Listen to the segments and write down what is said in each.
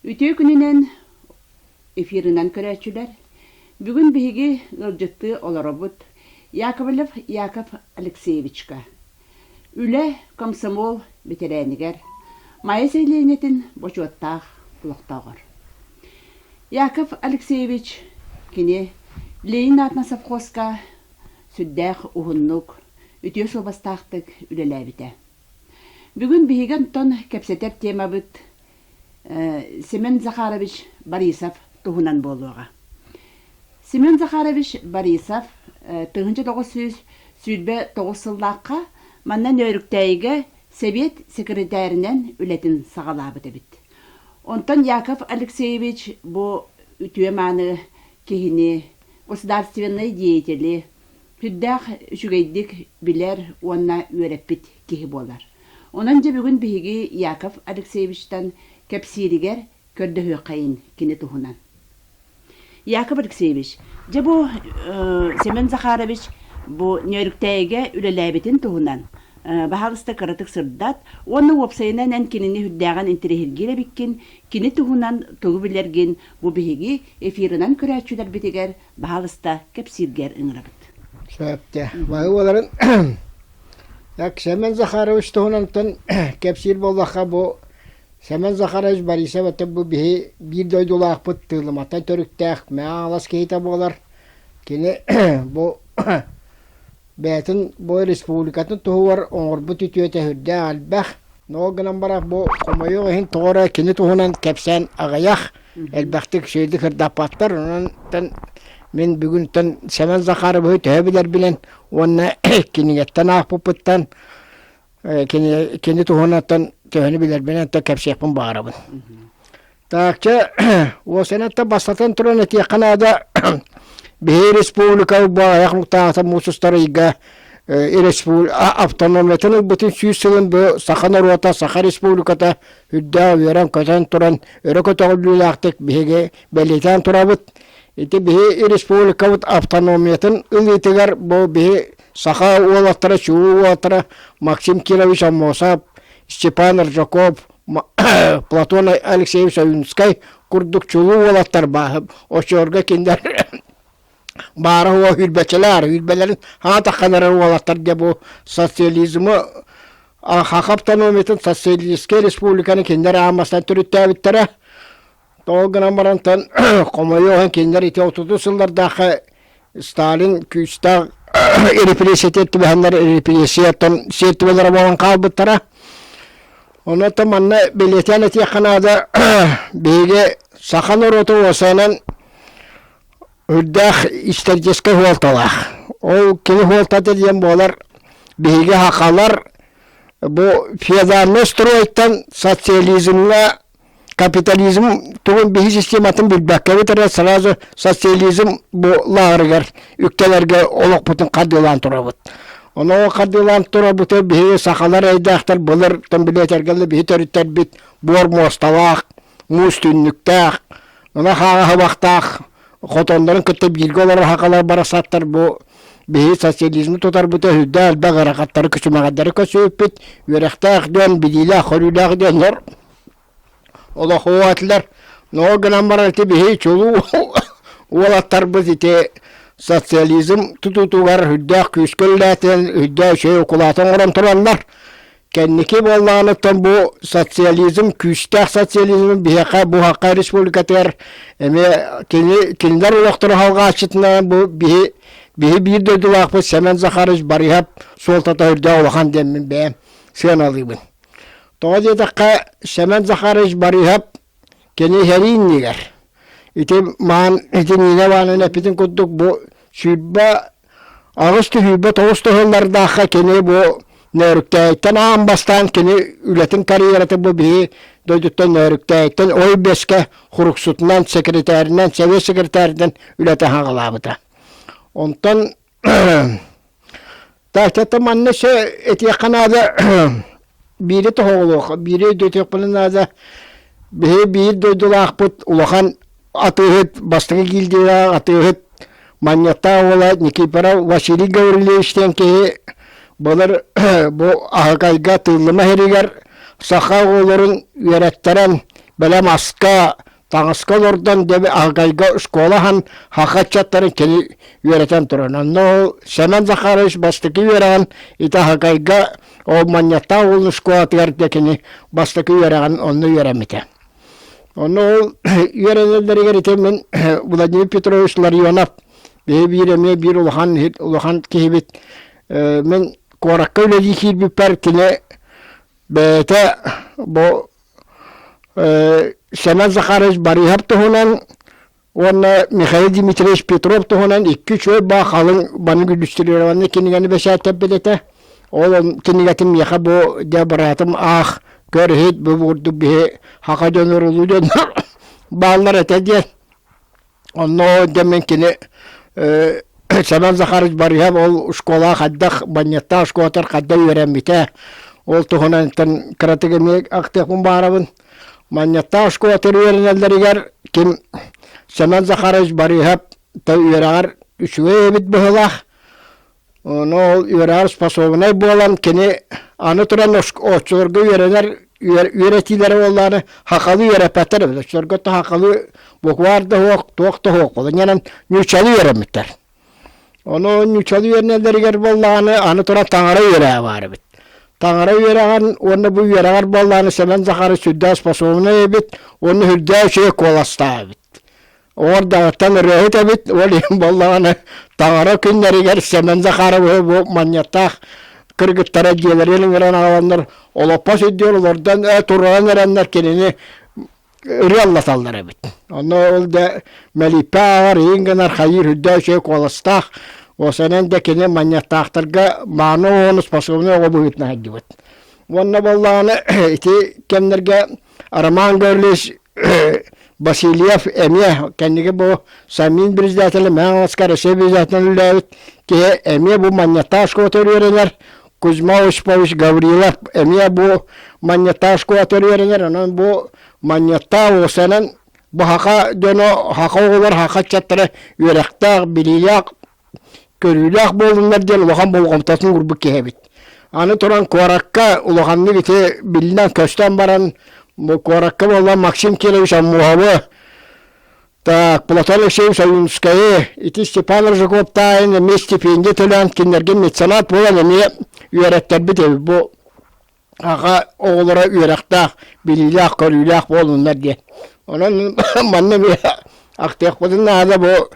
Үтүө күнүнэн эфирынан көрөөччүлэр! Бүгүн биһиги ыалдьыттыы олоробут Яковлев Яков Алексеевичка, үлэ комсомол бэтэрээнигэр, Майа сэлиэнньэтин бочуоттаах олохтооҕор. Яков Алексеевич кини Ленин аатынан совхозка сүрдээх уһуннук, үтүө суобастаахтык үлэлээбитэ. Бүгүн биһиги онтон кэпсэтэр темабыт Семен Захарович Борисов туһунан буолуоҕа. Семен Захарович Борисов 1929 сыллаахха манна Нөөрүктээйигэ Сэбиэт сэкирэтээринэн үлэтин саҕалаабыт эбит. Онтон Яков Алексеевич бу үтүө-мааны киһини, государственнай деятели, сүрдээх үчүгэйдик билэр уонна үөрэппит киһи буолар. Онон дьэ бүгүн биһиги Яков Алексеевичтан кэпсииригэр көрдөһүөххэйин кини туһунан. Яков Алексеевич, дьэ бу Семен Захарович бу Нөөрүктээйигэ үлэлээбитин туһунан баһаалыста кыратык сырдат уонна уопсайынан эн кинини үрдээҕин интэриэһиргиир эбиккин, кини туһунан тугу билэргин бу биһиги эфирынан көрөөччүлэрбитигэр баһаалыста кэпсииргэр ыҥырабыт. Сөптө. Баһы буоларын Так, Семен Захарович туһунантан кэпсиир буоллахха бу Семен Захарович Борисов это бу биһи биир дойдулаахпыт Тыыллыматтан төрүттээх Мэҥэ киһитэ буолар. Кини бу бэйэтин бу республикатын туһугар оҥорбут үтүөтэ сүрдээх элбэх. Ол гынан баран бу хомойуох иһин тоҕо эрэ кини туһунан кэпсээн аҕыйах, элбэхтик үчүгэйдик сырдаппаттар. Онон мин бүгүнтэн Сэмэн Захаровиһы төһө билэрбинэн уонна кинигэттэн аахпыппыттан кини кини туһунан төһөнү билэрбинэн кэпсиэхпин баҕарабын. Так, чэ, уосанатта бастатан туран этиэххэ наада, биһи республика баайах муктаата муус устар ыйга автономиятын ылбытын сүүс сылын бу саха норуота, Саха республиката үрдээх үөрэн-көтөн туран өрө көтөҕүллүүлээхтик биһиги бэлиэтээн турабыт. Ити биһи республикабыт автономиятын ылыытыгар бу биһи саха уолаттара, чулуу уолаттара Максим Кирович Аммосов, Степан Аржаков, Платон Алексеевич Ойуунускай курдук чулуу уолаттар бааһып, оччолорго кинилэр баара уо хүрбэчэлэр, хүрбэлэрин хаатаххан эрэр уолаттар дьэ бу социализмы Саха автономиятын социалистическай республиканы кинилэр аан бастаан төрүттээбиттэрэ. Тоҕо гынан барантан хомойуох кинилэр ити отутус сыллардаахха Сталин күүстээх репрессия түбэһэннэр репрессияттан сиэртибэлэрэ буолан хаалбыттара. Онон манна бэлиэтээн этиэххэ наада, биһиги саха норуота уосанан үрдээх историческай суолталаах. Ол кини суолтата диэн буолар биһиги сахалар бу феодальнай стройтан социализмҥа капитализм тугун биһи систематын билбэккэбит эрэ сразу социализм бу лааҕырыгар үктэлэргэ олохпутун хардыылаан турабыт. Ону хардыылаан турабыты биһиги сахалар эйдээхтэр былыр билиэтэргэллэ биһи төрүттэрбит буор муосталаах, муус түннүктээх, ынах ааҕа хотоннорун кытта бииргэ олорор сахалар барасаттар бу биһи социализмы тутарбыта үрдээх элбэх ыарахаттары күчүмэҕэйдэри көрсүбүппүт үөрэхтээх дьон билиилээх көрүүлээх дьоннор олох этилэр. Но гынан баран ити биһи чулуу уолаттарбыт ити социализм тутуутугар үрдээх күүскэ үлэлээтин, үрдээх үчүгэй укулааты оҥорон тураллар. Кэнники буоллаҕыттан бу социализм, күүстээх социализм биһиэхэ бу Саха Республикатыгар эмиэ кини кинилэр олохторо салҕааччытынан бу биһи биһи биир дойдулаахпыт Семен Захарович Барыһап суолтата үрдээх улахан диэммин бэйэм сыаналыыбын. Тоҕо диэтэххэ, Сэмэн Захарович Барыыһап кини сэрии иннигэр ити маан ити Нина Ивановна эппитин курдук бу 28 түһүүбэ тоҕус сыллардаахха кини бу Нөөрүктээйиттэн аан бастаан кини үлэтин карьерата бу биһи дойдуттан Нөөрүктээйиттэн ой бэскэ хуруксутунан секретарынан сэбиэт секретарынан үлэтэ хаҕалаабыта. Онтон Так, манна се этиэххэ наада биири тоһоҕолуох, биири өйдөтүөхпүнэ наада. Биһи биир дойдулаахпыт улахан атыыһыт, бастакы гильдиялаах атыыһыт Манньыаттаах уола Никифоров Василий Гаврильевич диэн киһи былыр бу Аһыкайга Тыыллыма сиригэр саха оҕолорун үөрэттэрэн. бэлэм аска, таҥаска олордон дьэ Аһыкайга школа аһан саха ыччаттарын кини үөрэтэн туран. Онно ол Сэмэн Захарович бастакы үөрэҕин ити Аһыкайга ол Манньаттаах уолун школатыгар дьэ кини бастакы үөрэҕин онно үөрэммитэ. Онно ол үөрэнэллэригэр ити мин Владимир Петрович Ларионов биһи биир эмиэ биир улахан улахан киһибит мин куоракка үлэлии киирбиппэр кини бэйэтэ бу Сэмэн Захарович Барыыһап туһунан уонна Михаил Дмитриевич Петров туһунан икки үчүгэй баа халыҥ банык иллюстрированный кинигэни бэчээттэппит этэ. Ол кинигэтин миэхэ бу дьэ быраатым аах көр иһит бу курдук биһи хака дьоннор улуу дьоннор бааллар этэ диэн Онно дьэ мин кини Сэмэн Захарович Барыһов ол школа хайдах Банньаттаах школатыгар хайдах үөрэммитэ ол туһунан кыратык эмиэ ахтыахпын баарабын. Манньаттаах школатыгар үөрэнэллэригэр ким Сэмэн Захарович Барыһов үөрэҕэр үчүгэй эбит быһыылаах. Ону ол үөрэҕэр способунай буолан кини аны туран оччолорго үөрэнэр үөрэтиилэрэ буоллаҕына сахалыы үөрэппэттэр эбит. Оччолорго сахалыы букваар да суох, туох да суох буолан ньанан нууччалыы үөрэммиттэр. Ону нууччалыы үөрэнэллэригэр буоллаҕына аны туран таҥара үөрэҕэ баар эбит. Таҥара үөрэҕин уонна бу үөрэҕэр буоллаҕына Сэмэн Захаров сүрдээх способунай эбит уонна сүрдээх үчүгэй куоластаах эбит. Уордаҕыттан ырыаһыт эбит, ол иһин буоллаҕына таҥара күннэригэр Сэмэн Захаровы бу манньаттаах кыргыттара дьиэлэрин ыҥыран аҕаланнар олоппос үрдүгэр олордон туран эрэннэр кинини ырыаллаталлар эбит. Онно ол да мэлиппэ ааҕар, иин гынар, хайыыр үрдээх үчүгэй куоластаах, осанан да кини манньаттаахтарга мааны оҕону способный оҕо быһыытынан сылдьыбыт. Уонна буоллаҕына ити кэмнэргэ Роман Гаврильевич Васильев эмиэ кэнники бу Самин председателэ Мэҥэ Россия председателинэн үлэлээбит киһи эмиэ бу Манньаттаах школатыгар үөрэнэр. Кузьма Осипович Гаврилов эмиэ бу Манньаттаах школатыгар үөрэнэр. Онон бу Манньаттаах уосанан бу саха дьоно, саха оҕолор, саха ыччаттара үөрэхтээх, билиилээх көрүүлээх буоллуннар диэн улахан болҕомтотун уурбут киһи эбит. Аны туран куоракка улаханнык ити биллэн-көстөн баран бу куоракка буолла Максим Кирович Аммуһовы, так, Платон Алексеевич Ойуунскайы, ити Степан Рыжаков таайын эмиэ стипендия төлөөн кинилэргэ меценат буолан эмиэ үөрэттэрбит эбит бу аҕа оҕолоро үөрэхтээх, билиилээх-көрүүлээх буоллуннар диэн. Онон манна эмиэ ахтыахпытын наада бу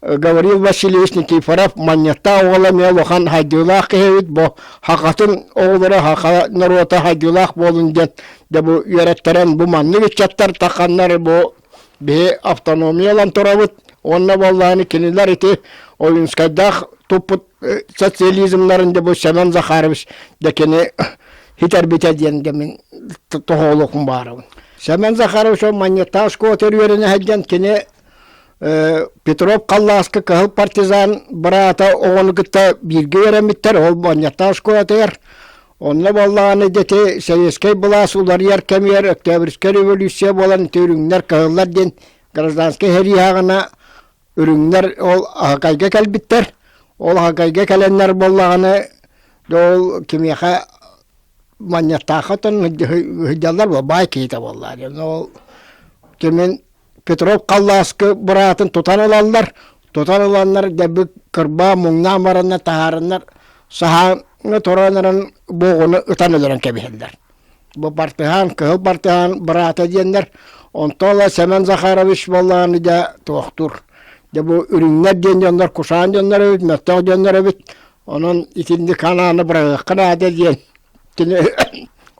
Гаврил Васильевич Никифоров Манньыттаах оҕоло эмиэ улахан хайдыылаах киһи эбит бу сахатын оҕолоро саха норуота хайдыылаах буолун диэн дьэ бу үөрэттэрэн бу маннык ыччаттар тахханнар бу биһи автономия ылан турабыт уонна буоллаҕына кинилэр ити Ойуунскайдаах туппут социализмнарын дьэ бу Семен Захарович дьэ кини хитэрбитэ диэн дьэ мин тоһоҕолуохпун баарабын. Семен Захарович ол Манньыттаах школатыгар үөрэнэ сылдьан кини Петров Халлааска кыһыл партизан быраата оҕону кытта бииргэ үөрэммиттэр ол Манньыттаах школатыгар. Онно буоллаҕына дьэ советскай былаас уларыйар кэмигэр Октябрьскай революция буолан ити үрүҥнэр кыһыллар диэн гражданскай сэрии саҕана үрүҥнэр ол Аһыкайга кэлбиттэр. Ол Аһыкайга кэлэннэр буоллаҕына ол кимиэхэ Манньаттаахха сылдьаллар буо баай киһитэ буоллаа диэн. Ол кимин Петров Халлааскы быраатын тутан ылаллар. Тутан ыланнар дэбик кырбаа муҥнаан бараннар таһаараннар саһааҥҥа туран эрэн буоҕуну ытан өлөрөн кэбиһэллэр. Бу бартыһаан, кыһыл бартыһаан быраата диэннэр, онтон ыла Сэмэн Захарович буоллаҕына дьэ туохтуур. Дьэ бу үрүҥнэр диэн дьоннор кусаан дьоннор эбит, мөлтөх дьоннор эбит. Онон итинник ханааны быраҕыахха наада диэн кини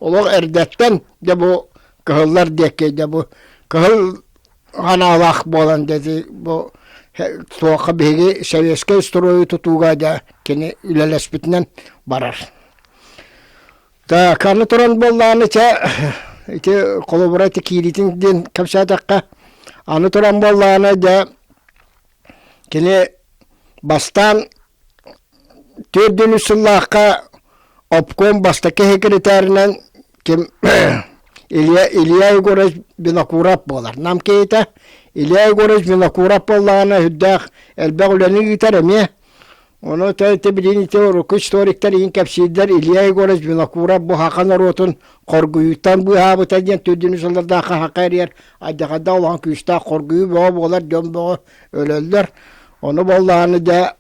олох эрдэттэн дьэ бу кыһыллар диэки дьэ бу кыһыл ханаалаах буолан дьэ бу туохха биһиги советскай стройу тутууга дьэ кини үлэлэспитинэн барар. Так, аны туран буоллаҕына чэ ити холобура ити киириитин диэн кэпсээтэххэ аны туран буоллаҕына дьэ кини бастаан 43 сыллаахха обком бастакы секретарынан ким Илья Илья Егорович Винокуров буолар. Нам киһитэ Илья Егорович Винокуров буоллаҕына сүрдээх элбэх үлэни ыытар эмиэ. Ону ити билигин ити урукку историктар иһин кэпсиирдэр Илья Егорович Винокуров бу саха норуотун хоргуйууттан быыһаабыта диэн төрдүнү сыллардаахха саха эрийэр алдьархайдаах улахан күүстээх хоргуйуу бөҕө буолар дьон бөҕө өлөллөр. Ону буоллаҕына дьэ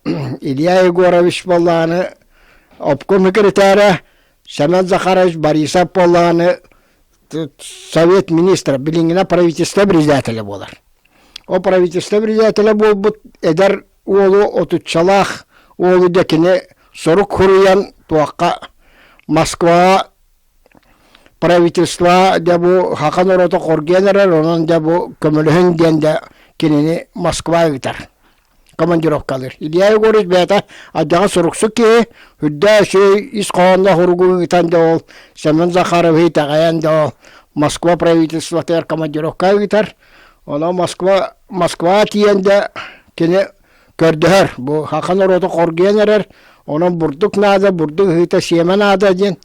Илья Егорович буоллаҕына обком секретаря Семен Захарович Борисов буоллаҕына Совет министра, билиҥҥинэ правительство председателэ буолар. Ол правительство председателэ буолбут эдэр уолу отуччалаах уолу дьэ кини сорук хуруйан туохха Москваҕа правительство дьэ бу саха норуота хоргуйан эрэр, онон дьэ бу көмөлөһүн диэн дьэ кинини Москва ыытар. командировкалыыр. Илья Егорович бэйэтэ адьаҕа суруксут киһи, үрдээх үчүгэй ис хоһоонноох уругу ыытан да ол Семен Захаровиһы итэҕэйэн да ол Москва правительствотыгар командировка ыытар. Онон Москва Москваҕа тиийэн да кини көрдөһөр. Бу саха норуота хоргуйан эрэр, онон бурдук наада, бурдук ыһыыта сиэмэ наада диэн.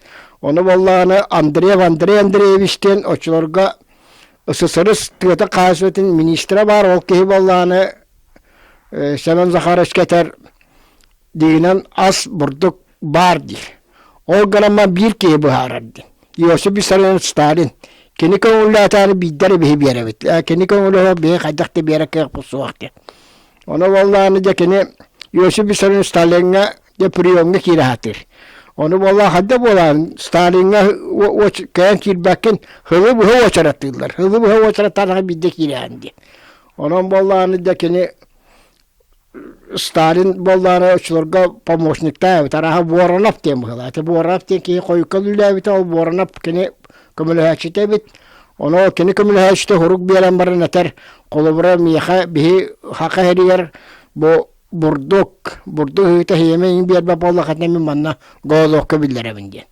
Ону буоллаҕына Андреев Андрей Андреевич диэн оччолорго СССР тыата хаһаайыстыбатын министрэ баар, ол киһи буоллаҕына Семен Захарович этэр диинэн ас бурдук баар диир. Ол гынан биир киһи быһаарар диэн. Иосиф Виссарионович Сталин. Кини көҥүллээтээри биирдэ эрэ биһи биэрэбит. Кини көҥүлэ биһи хайдах да биэрэ кыахпыт суох диэн. Ону буоллаҕына дьэ кини Иосиф Виссарионович Сталиҥҥа дьэ приемҥа киирэ сатыыр. Ону буоллаҕа хайда буолаарын Сталиҥҥа кэйэн киирбэккин сылы быһа уочараттыыллар. Сылы быһа уочараттаатаҕа биирдэ киирэҕин диэн. Онон буоллаҕына дьэ кини Сталин буоллаҕына оччолорго помощниктаабыт, арааһа Воронов диэн быһыылаах. Ити Воронов диэн киһи хойукка үлэлээбитэ, ол Воронов кини көмөлөһөөччүтэ эбит. Ону кини көмөлөһөөччүтэ сурук биэрэн баран этэр, холобура миэхэ биһи саха сиригэр бу бурдук, бурдук ыһыыта эһиэмэ иҥ биэрбэт буоллаххытына мин манна голодовка биллэрэбин диэн.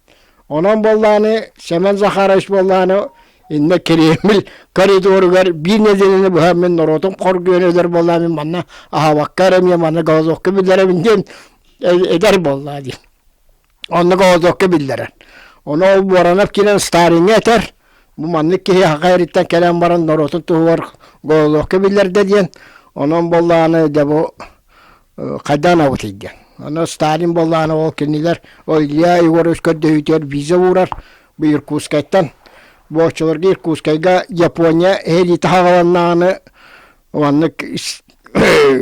Онон буоллаҕына Семен Захарович буоллаҕына иннэ Кремль коридоругар биир нэдиэлэни быһа мин норуотум хоргуйан өлөр буоллаа мин манна аһаабакка эрэ эмиэ манна голодовка биллэрэбин диэн эдэр буоллаа диэн. Онно голодовка биллэрэр. Ону ол Воронов киирэн Сталиҥҥа этэр, бу маннык киһи саха эриттэн кэлэн баран норуотун туһугар голодовка биллэрдэ диэн. Онон буоллаҕына дьэ бу хайдах анабытый диэн. Ону Сталин буоллаҕына ол кинилэр ол Илья Егорович көрдөһүүтүгэр виза уурар бу Иркутскайтан. Бу оччолорго Иркутскайга Япония элита хаҕаланнаҕына маннык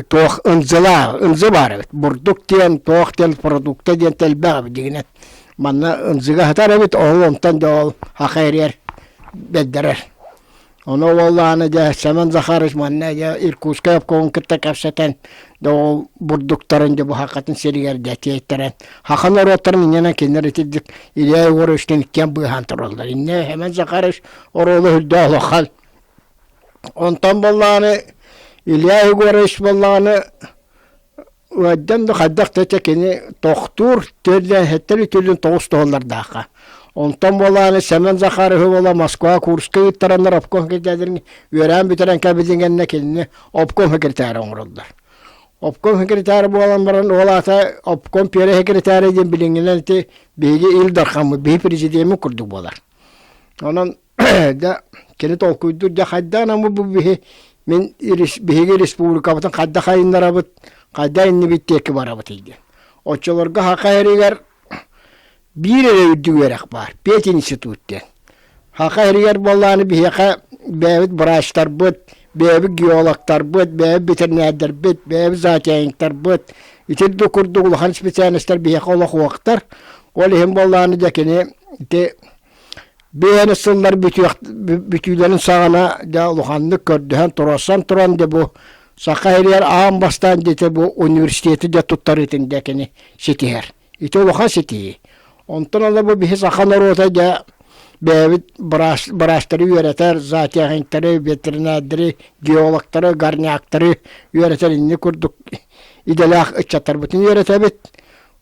туох ынзылаах ынзы баар эбит. Бурдук диэн, туох диэн, продукта диэн элбэх эбит дигинэн. Манна ынзыга сытар эбит, ол онтон да ол хаха эрийэр бэрдэрэр. Ону уоллааны дьэ Семен Захарович манна дьэ Иркутскай обкомун кытта кэпсэтэн дьэ ол бурдуктарын дьэ бу Хахатын сиригэр дьэ тиэйтэрэн Хаха норуоттарын иннинэ кинилэр итирдик Илья Егоровичтыын иккиэн быыһаан тураллар. Иннэ Семен Захарович оруола үрдээх улахан. Онтон буоллаҕына Илья Егорович буоллаҕына Ыалдьан да хайдах да этэ кини тохтуур түөллээһиттэр үтүлүн тоҕус туһалардаахха. Онтон буолааны Семен Захаровы буола Москва Курска ыыттараннар обком секретарин үөрээн бүтэрэн кэбилин кэннэ кинини обком секретара оҥороллор. Обком секретара буолан баран ол аата обком первый секретаря диэн билиҥҥинэн ити биһиги Ил Дархаммыт, биһи президеммит курдук буолар. Онон дьэ кини толкуйдуур дьэ хайдах гынан бу биһи мин биһиги республикабытын хайдах айыннарабыт хайдах иннибит диэки барабытый диэн оччолорго саха сиригэр биир эрэ үрдүк үөрэх баар пединститут диэн саха сиригэр буоллаҕына биһиэхэ бэйэбит врачтарбыт бэйэбит геологтарбыт бэйэбит ветеринардарбыт бэйэбит зоотехниктарбыт ити курдук улахан специальностар биһиэхэ олох уохтар ол иһин буоллаҕына дьэ кини ити Биэни сыллар бүтүүлэрин саҕана дьэ улаханнык көрдөһөн туруорсан туран дьэ бу Саха сиригэр аан бастаан дьэ бу университеты дьэ туттарыытын дьэ кини ситиһэр. Ити улахан ситиһии. Онтон ыла бу биһи саха норуота дьэ бэйэбит быраастары үөрэтэр, зоотехниктары, ветеринардары, геологтары, горняктары үөрэтэр инник курдук идэлээх ыччаттарбытын үөрэтэбит.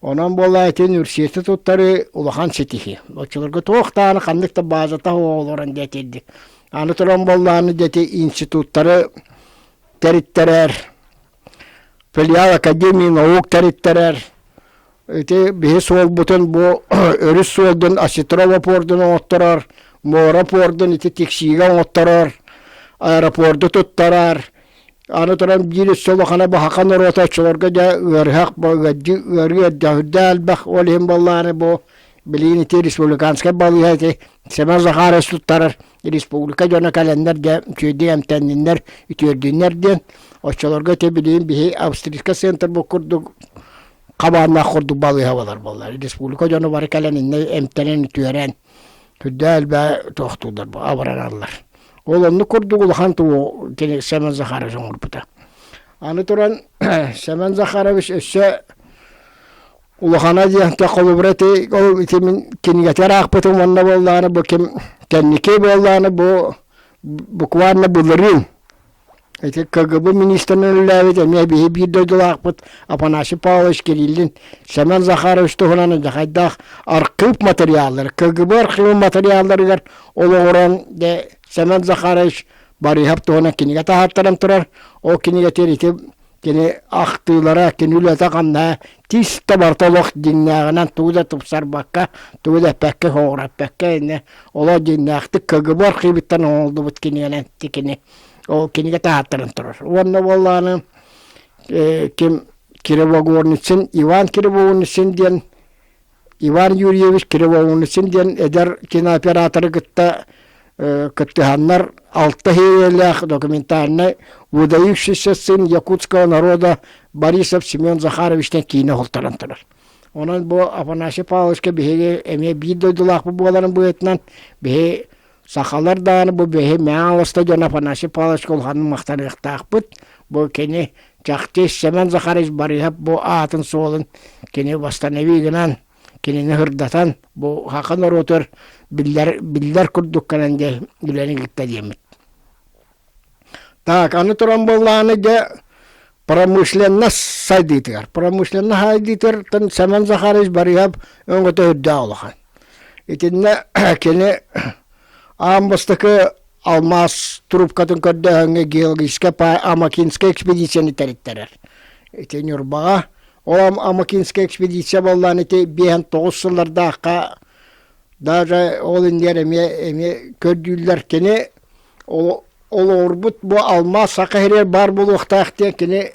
Онон буоллаа ити университеты туттарыы улахан ситиһии. Оччолорго туох даҕаны ханнык да баазата суох олорон диэтирдик. Аны туран буоллаҕына диэти институттары тэриттэрэр, филиал Академии наук тэриттэрэр. Ити биһи суолбутун бу өрүс суолдун Осетрова пуордун оҥотторор, муора пуордун ити Тиксиигэ оҥотторор, аэропорду туттарар. Аны туран биир өссө улахана бу саха норуота оччолорго дьэ ыарыһах ыарыы эрдэһүрдэ элбэх ол иһин буоллаҕына бу билигин ити республиканскай балыыһа ити Семен Захарович туттарар республика дьоно кэлэннэр дьэ үчүгэйдик эмтэнниннэр үтүөрдүннэр диэн оччолорго ити билигин биһи австрийскай центр бу курдук хабааннаах курдук балыыһа буолар буоллар республика дьоно бары кэлэн иннэ эмтэнэн үтүөрэн Үрдээ элбээ туохтууллар бу абыраналлар. Ол оннук курдук улахан туу кини Семен Захарович оҥорбута. Аны туран Семен Захарович өссө улахана диэн холобура ити ол ити мин кинигэтигэр аахпытым уонна буоллаҕына бу ким кэнники буоллаҕына бу буквально былырыын Ити КГБ министринэн үлэлээбит эмиэ биһи биир дойдулаахпыт Афанасий Павлович Кириллин Семен Захарович туһунан дьахайдаах архыып материаллары КГБ архыыбын материалларыгар олоҕуран дьэ Семен Захарович Барыыһап туһунан кинигэ таһааттаран турар. Ол кинигэтигэр ити кини ахтыылара, кини үлэтэ ханна тис да барыта олох дьиҥнээҕинэн тугу да тупсарбакка, тугу да эппэккэ, хоҕураппакка иннэ олох дьиҥнээхтик КГБ архыыбыттан оҥоһуллубут кинигэнэн кини Ол кинигэ таһааттаран турар. Уонна буоллаҕына ким Кривогорницын, Иван Кривогорницын диэн Иван Юрьевич Кривогорницын диэн эдэр кинооператоры кытта кыттыһаннар алта сериялээх документальнай «Выдающийся сын якутского народа Борисов Семен Захаровичтан киинэ уһултаран турар. Онон бу Афанасий Павловичка биһиги эмиэ биир дойдулаахпыт буоларын быһыытынан биһи Сахалар даҕаны бу биһи Мэҥэ дьон Афанасий Павловичка улаханнык махтаныахтаахпыт. Бу кини чахчы Семен Захарович Барыыһап бу аатын-суолун кини восстанови гынан, кинини сырдатан, бу саха норуотугар биллэр, биллэр курдук гынан дьэ үлэни ыытта диэммит. Так, аны туран буоллаҕына дьэ промышленность сайдыытыгар. Промышленность сайдыытыгар Семен Захарович Барыыһап өҥөтө үрдээх улахан. Итиннэ кини аан бастакы алмаас трубкатын көрдөөһүҥҥэ геологическай Амакинскай экспедицияны тэриттэрэр. Ити Ньурбаҕа ол Амакинскай экспедиция буоллаан ити 59 сыллардаахха даже ол иннигэр эмиэ эмиэ көрдүүллэр кини олоҕурбут бу алмаас саха сиригэр баар буолуохтаах диэн кини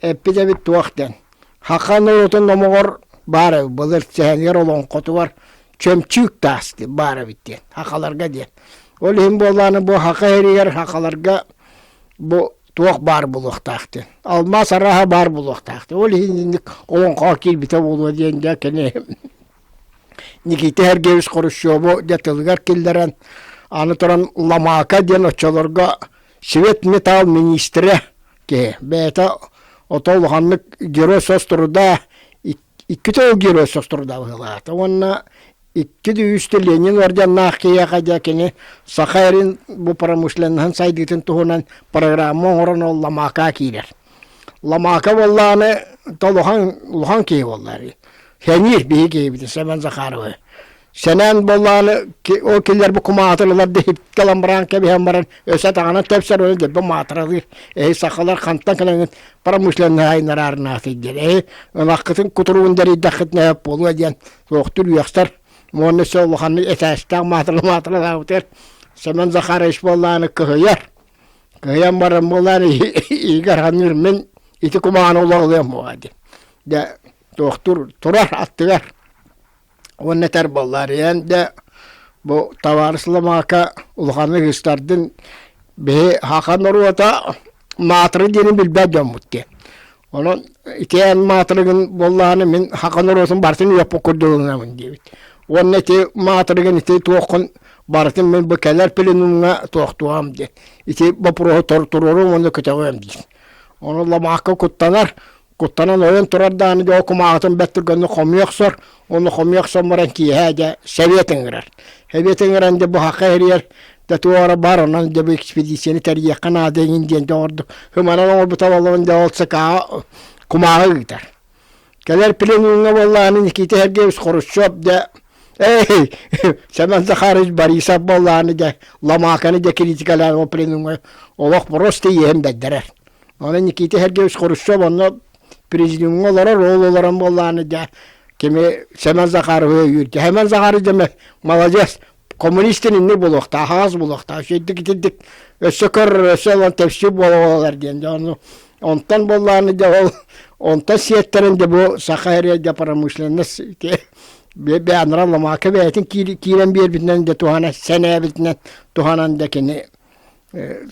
эппит эбит туох диэн Саха норуотун номоҕор баар эбит былыр сэһэнигэр олоҥхотугар чөмчүүк таас баар эбит диэн сахаларга диэн ол иһин буоллаҕына бу саха сиригэр сахаларга бу туох баар буолуохтаах диэн алмаас арааһа баар буолуохтаах диэн ол иһин инник олоҥхоҕо киирбитэ буолуо диэн дьэ кини Никита Сергеевич Хрущеву дьэ тылыгар киллэрэн аны туран Ламака диэн оччолорго свет металл министрэ киһи бэйэтэ ото улаханнык герой труда икки төгүл герой труда быһыылаата уонна икки да үстэ Ленин орденнаах киһиэхэ дьэ кини Саха эрин бу промышленноһын сайдыытын туһунан программа оҥорон ол Ламака киирэр. Ламака буоллаҕына то улахан улахан киһи буоллар Сэниир биһи киһибит Семен Захаровы. Сэнээн буоллаҕына ол кинилэр бу кумаатын ылар да иһиккэ ылан баран кэбиһэн баран өссө таҕынан тэпсэр уонна дьэ маатыралыыр. Эһи сахалар хантан кэлэҥҥит промышленнай айнараарнаатый диэн. Эһи ынаххытын кутуругун дэрийдэххитинэ сөп буолуо диэн суохтур үөхсэр. Уонна өссө улаханнык этээстээх маатыра маатыралаабытыгар Семен Захарович буоллаҕына кыһыйар. Кыһыйан баран буоллаҕына иһигэр саныыр мин ити кумааны олоҕулуом буолуо диэн. Дьэ туохтуур турар аттыгар уонна этэр буоллар ийэн дьэ бу табаарыс Ламака улаханнык ыыстардын биһи саха норуота маатыры диэни билбэт дьоммут диэн онон ити эн маатырыгын буоллаҕына мин саха норуотун барытын үөппүт курдук ылынабын диэбит уонна ити маатырыгын ити туоххун барытын мин бу кэлэр пленумҥа туохтуом диэн ити боппуруоһу туруоруом уонна көтөҕүөм диир ону Ламаакка куттанар Куттанан ойон турар даҕаны дьэ ол кумааҕытын бэрт түргэнник хомуйа охсор, уонна хомуйа охсон баран киэһэ дьэ сэбиэт ыҥырар. Сэбиэт ыҥыран дьэ быһахха эрийэр, дьэ туох эрэ бар, онон дьэ бу экспедицияны тэрийиэххэ наада эҥин диэн дьэ оҥордук. Ыманан оҥорбута буоллаҕын дьэ ол ЦК-ҕа кумааҕы ыытар. Кэлэр пленумҥа буоллаҕына Никита Сергеевич Хрущев дьэ эй Семен Захарович Борисов буоллаҕына дьэ Ломаканы дьэ критикалаан ол пленумҥа олох просто иэһин бэрдэрэр. Аны Никита Сергеевич Хрущев онно президиумҥа олорор, ол олорон буоллаҕына дьэ кими Семен Захаровы өйүүр. Семен Захарович дьэ маладьыас. Коммунистын инник буолуохтаах, аҕас буолуохтаах, үчүгэйдик итирдик өссө көр, өссө ылан тэпсии буола-буолалар диэн. Дьэ ону онтон буоллаҕына дьэ ол онтон сиэттэрэн дьэ бу Саха сирэ дьэ промышленность ити бэйэ Ломака бэйэтин киирэн биэрбитинэн дьэ туһана сэнээбитинэн туһанан дьэ кини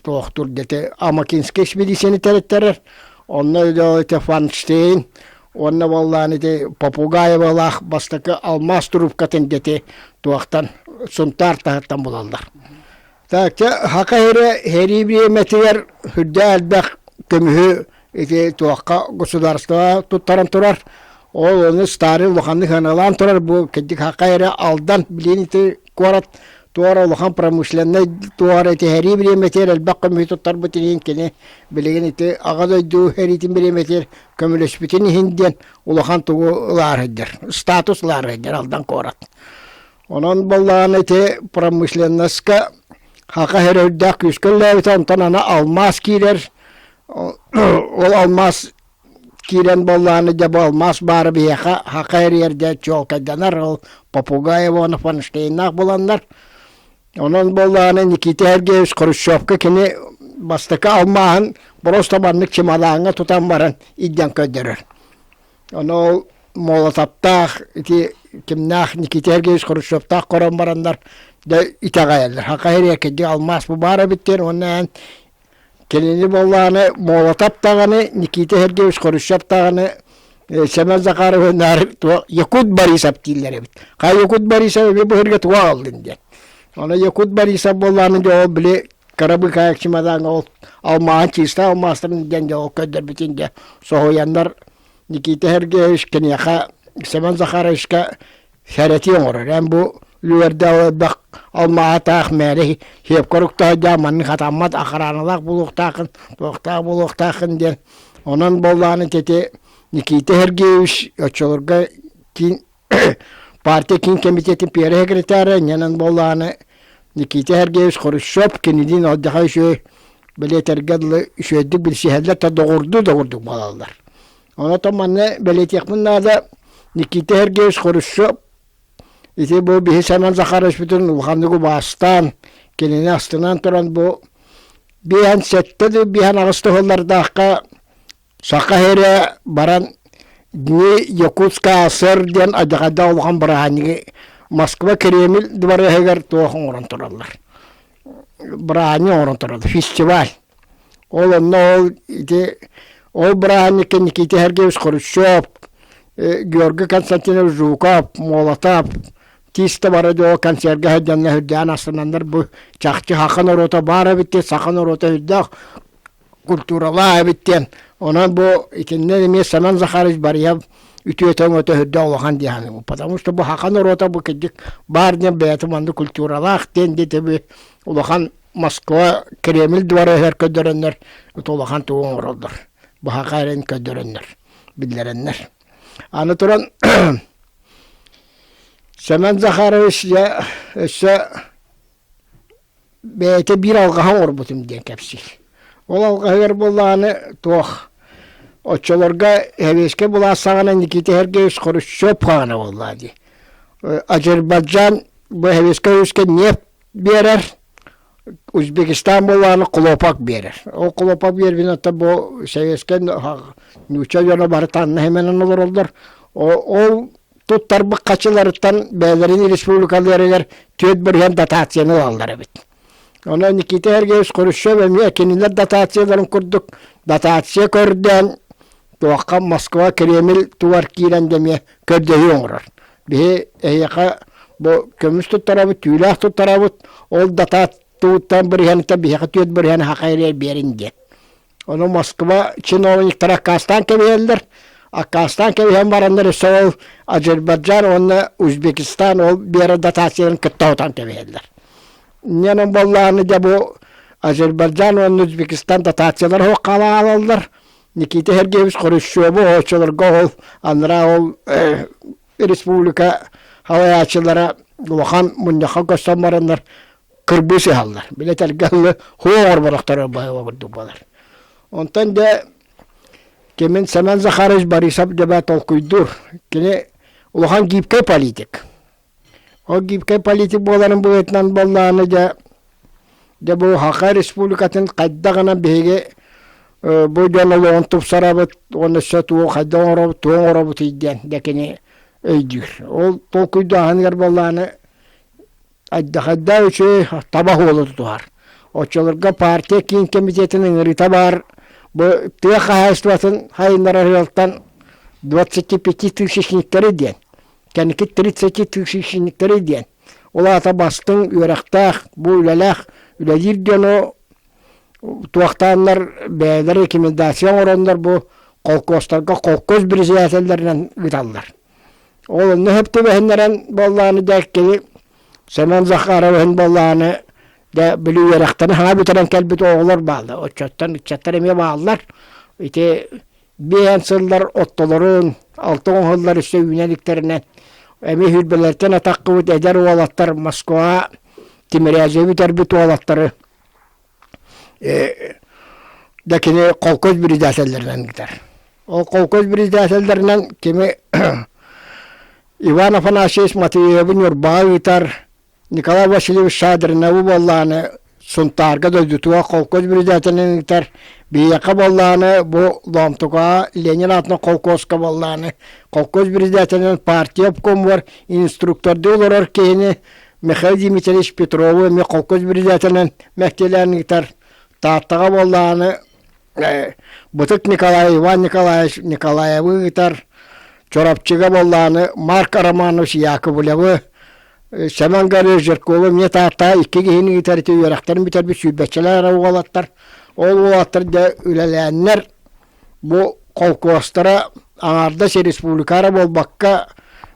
туохтур дэтэ Амакинскай экспедицияны тэриттэрэр. Онно ити Фанштейн уонна буоллаан ити Попугаевалаах бастакы алмаас трубкатын дети туохтан Сунтаар таһыттан булаллар. Так, Хака сирэ сэрии бириэмэтигэр сүрдээх элбэх көмүһү ити туохха государство туттаран турар. Ол ону старый улаханнык сыаналаан турар бу кырдьык Хака сирэ Алдан билигин ити куорат туора улахан промышленнай туора ити сэрии бириэмэтигэр элбэх көмүһү туттарбыт иһин кини билигин ити Аҕа дойду сэриитин бириэмэтигэр көмөлөспүтүн иһин диэн улахан тугу ылаарыйдар статус ылаарыйдар Алдан куорат. Онон буоллаҕына ити промышленноска хака сирэ үрдээх күүскэ үлэлээбитэ, онтон аны алмаас киирэр. Ол алмаас киирэн буоллаҕына дьэ бу алмаас баара биһиэхэ хака эрийэр дьэ чуолкайданар ол Попугаева уонна Фонштейннаах буланнар. Онон буоллаҕына Никита Сергеевич Хрущевка кини бастакы алмааһын просто маннык чымалааҥҥа тутан баран илдьэн көрдөрөр. Ону ол Молотовтаах ити кимнээх Никита Сергеевич Хрущевтаах көрөн бараннар дьэ итэҕэйэллэр. Хака сириэкэйдик алмаас бу баар эбит диэн уонна эн кинини буоллаҕына Молотов даҕаны Никита Сергеевич Хрущев даҕаны Семен Захаров наар Якут Борисов дииллэр эбит. Хай Якут Борисов эби быһырга туга аҕаллын диэн. Ону Якут Борисов буоллаҕына дьэ ол били кыра быыкаайык чымадаан ол алмааһын чыыста алмаастарын диэн дьэ ол көрдөрбүтүн дьэ соһуйаннар Никита Сергеевич киниэхэ Семен Захаровичка сэрэтии оҥорор. Эн бу үлүгэрдээх элбэх алмааһы мээри хиэпкэ уруктаах маннык хатаммат охраналаах буолуохтааххын, туохтаах буолуохтааххын диэн. Онон буоллаҕына ити Никита Сергеевич оччолорго киин партия киин комитетин первый секретаря, инньэнэн буоллаҕына Никита Сергеевич Хрущев кинилиин алдьархай үчүгэй бэлиэтэргэ дылы үчүгэйдик билсиһэллэр да доҕордуу да курдук буолаллар. Онон манна бэлиэтиэхпин наада Никита Сергеевич Хрущев ити бу биһи Семен Захаровичпытын улаханнык убаастаан, кинини астынан туран бу биэһэн сэттэ да биэһэн аҕыс туһулардаахха Саха сирэ баран Дни Якутска АССР диэн адьаҕайдаах улахан бырааһынньыгы Москва Кремль дыбарыаһыгар туох оҥорон тураллар. Бырааһынньык оҥорон тураллар, фестиваль. Ол онно ол ити ол бырааһынньыкка Никита Сергеевич Хрущев, Георгий Константинович Жуков, Молотов тиистэ бары дьоо концерга сылдьаннар үрдээн астынаннар бу чахчы саха норуота баар эбит диэн саха норуота үрдээх культуралаах эбит диэн. Онон бу итиннэ эмиэ Семен Захарович Барыйав үтүөтэ өҥөтө үрдээх улахан дии саныыбын. Потому что бу саха норуота бу кырдьык баар диэн бэйэтэ маннык культуралаах диэн диэти улахан Москва Кремль дворегар көрдөрөннөр улахан тугу оҥороллор. Бу саха эрин көрдөрөннөр, биллэрэннэр. Аны туран Семен Захарович дьэ өссө бэйэтэ биир алҕаһы оҥорбутум диэн кэпсиир. Ол алҕаһыгар буоллаҕына туох оччолорго сэбиэскэй былаас саҕана Никита Сергеевич Хрущев хаҕана буоллаҕа дии. Азербайджан бу сэбиэскэй Союзка нефть биэрэр, Узбекистан буоллаҕына хлопок биэрэр. Ол хлопок биэрбин оттон бу сэбиэскэй нуучча дьоно бары танна химэнэн олороллор. Ол туттарбыт хачыларыттан бэйэлэрин республикаларыгар 4% дотацияны ылаллар эбит. Онон Никита Сергеевич Хрущев эмиэ кинилэр дотацияларын курдук дотация көрдөөн туохха Москва Кремль тугар киирэн да эмиэ көрдөһүү оҥорор. Биһи эһиэхэ бу көмүс туттарабыт, түүлээх туттарабыт, ол дотат тугуттан бырыһыаныттан биһиэхэ 4% хахайрыар биэрин диэн. Ону Москва чиновниктара аккаастаан кэбиһэллэр. Аккаастаан кэбиһэн бараннар өссө ол Азербайджан уонна Узбекистан ол биэрэр дотацияларын кытта отон кэбиһэллэр. Инньэнэн буоллаҕына дьэ бу Азербайджан уонна Узбекистан дотациялар суох хаалаллар. Никита Сергеевич Хрущеву оччолорго ол анараа ол республика салайааччылара улахан мунньахха көссөн бараннар кырбыы сыһаллар. Билэтэргэ ылы хуо оҥорботохторо баһыба курдук буолар. Онтон дьэ кимин Семен Захарович Борисов дьэбэ толкуйдуур. Кини улахан гибкэй политик. Ол гибкэй политик буоларын быһыытынан буоллаҕына дьэ, дьэ бу Саха Республикатын хайдах гынан биһиги бу дьон олоҕун тупсарабыт уонна өссө тугу хайдах оҥоробут, тугу оҥоробутуй диэн дьэ кини өйдүүр. Ол толкуйдааһыныгар буоллаҕына Айдахайдаах үчүгэй таба суолу тутуһар. Оччолорго партия киин комитетин ыҥырыыта баар бу тыа хаһаайыстыбатын хайыннарар ыалтан 25 тысячниктары диэн, кэнники 30 тысячниктары диэн. Ол аата бастыҥ үөрэхтээх, бу үлэлээх үлэлиир дьону туохтааннар бэйэлэрэ рекомендация оҥороннор бу холкуостарга холкуос председателлэринэн ыыталлар. Ол онно сөп түбэһиннэрэн буоллаҕына дьэ кини Семен Захаровиһын буоллаҕына дьэ били үөрэхтэрин хаҥа бүтэрэн кэлбит оҕолор бааллар. Оччоттон ыччаттар эмиэ бааллар. Ити биэһэн сыллар оттолорун, алта оҥоһуллар өссө үүнэ иликтэринэ эмиэ сүүрбэлэртэн атаххыбыт эдэр уолаттар Москваҕа Тимирязевы бүтэрбит уолаттары да кини холкуос председателлэринэн ыытар. Ол холкуос председателлэринэн кими Иван Афанасьевич Матвеевы Ньурбаҕа ыытар, Николай Васильевич Шадриновы буоллаҕына Сунтаарга дойдутугар холкуос председателинэн ыытар, биһиэхэ буоллаҕына бу Лоомтукаҕа Ленин аатынан холкуоска буоллаҕына холкуос председателинэн партия обкомугар инструктордуу олорор киһини Михаил Дмитриевич Петрову эмиэ холкуос председателинэн мэктиэлээн ыытар. Тааттаҕа буоллаҕына Бытык Николай Иван Николаевич Николаевы ыытар. Чурапчыга буоллаҕына Марк Романович Яковлевы, Семен Гаврилович Жиркову эмиэ Тааттаҕа икки киһини ыытар ити үөрэхтэрин бүтэрбит сүүрбэччэлэр эрэ уолаттар. Ол уолаттар дьэ үлэлээннэр бу холкуостара аҥаардас республика эрэ буолбакка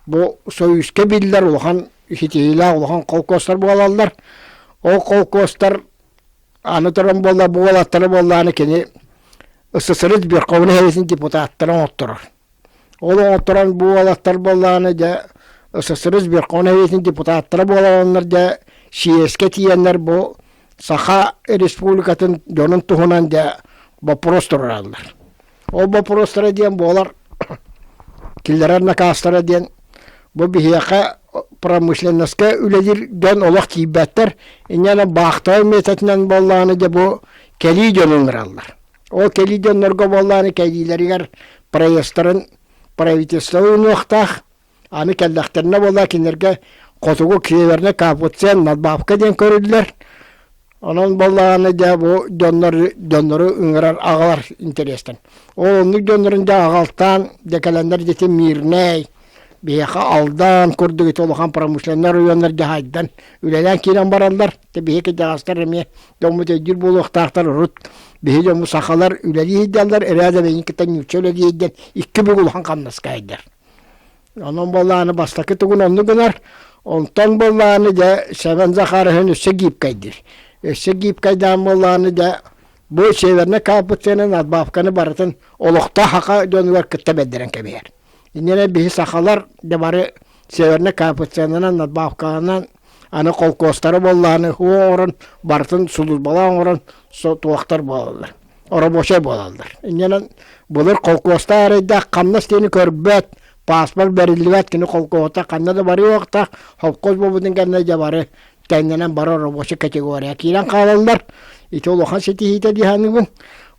бу Союзка биллэр улахан ситиһиилээх улахан холкуостар буолаллар. Ол холкуостар аны туран буолла бу уолаттары буоллаҕына кини СССР Верховнай Советын депутаттара оҥотторор. Ол оҥотторон бу уолаттар буоллаҕына дьэ СССР Верховнай Советын депутаттара буолаллар дьэ съезкэ тиийэннэр бу Саха Республикатын дьонун туһунан дьэ боппуруос туруораллар. Ол боппуруостара диэн буолар киллэрэр накаастара диэн бу биһиэхэ промышленноска үлэлиир дьон олох тиийбэттэр. Инньэ баахтабай миэтэтинэн буоллаҕына дьэ бу кэлии дьону ыҥыраллар. Ол кэлии дьоннорго буоллаҕына кэлиилэригэр проездтарын правительство уунуохтаах. Аны кэллэхтэринэ буолла кинилэргэ хотугу северный капуцин надбавка диэн көрүллэр. Онон буоллаҕына дьэ бу дьоннор дьоннору ыҥырар аҕалар интэриэстэн. Ол оннук дьоннорун дьэ аҕалтаан дьэ кэлэннэр дьэ Мирнэй, биһиэхэ Алдан курдук ити улахан промышленнай оройуоннар дьаһайдан үлэлээн киирэн бараллар. Дьэ биһиги кырдьаҕастар эмиэ дьоммут өйдүүр буолуохтаахтар урут биһи дьоммут сахалар үлэлии сылдьаллар, эрээдэ бэйин кытта нуучча үлэлии сылдьан икки бүк улахан хамнаска айдар. Онон буоллаҕына бастакы тугун оннук гынар, онтон буоллаҕына дьэ Сэмэн Захаровиһын өссө гибкайдыыр. Өссө гибкайдаан буоллаҕына дьэ бу Северный КПЦ-ны надбавканы барытын олохтоох саха дьонугар кытта бэрдэрэн кэбиһэр. Иннинэ биһи сахалар дьэ бары Северный КПЦ-нан надбавканан аны холкуостары буоллаҕына һуу оҥорон барытын сулууспалаах оҥорон туохтар буолаллар оробуочай буолаллар. Инньэнэн былыр холкуостаах эрэйдээх хамнас диэни көрбөт, паспорт бэриллибэт кини холкуоһута ханна да барыахтаах, холкуос буолбутун кэннэ дьэ бары тэҥнэнэн бары оробуочай категория киирэн хаалаллар. Ити улахан ситиһиитэ дии саныыбын.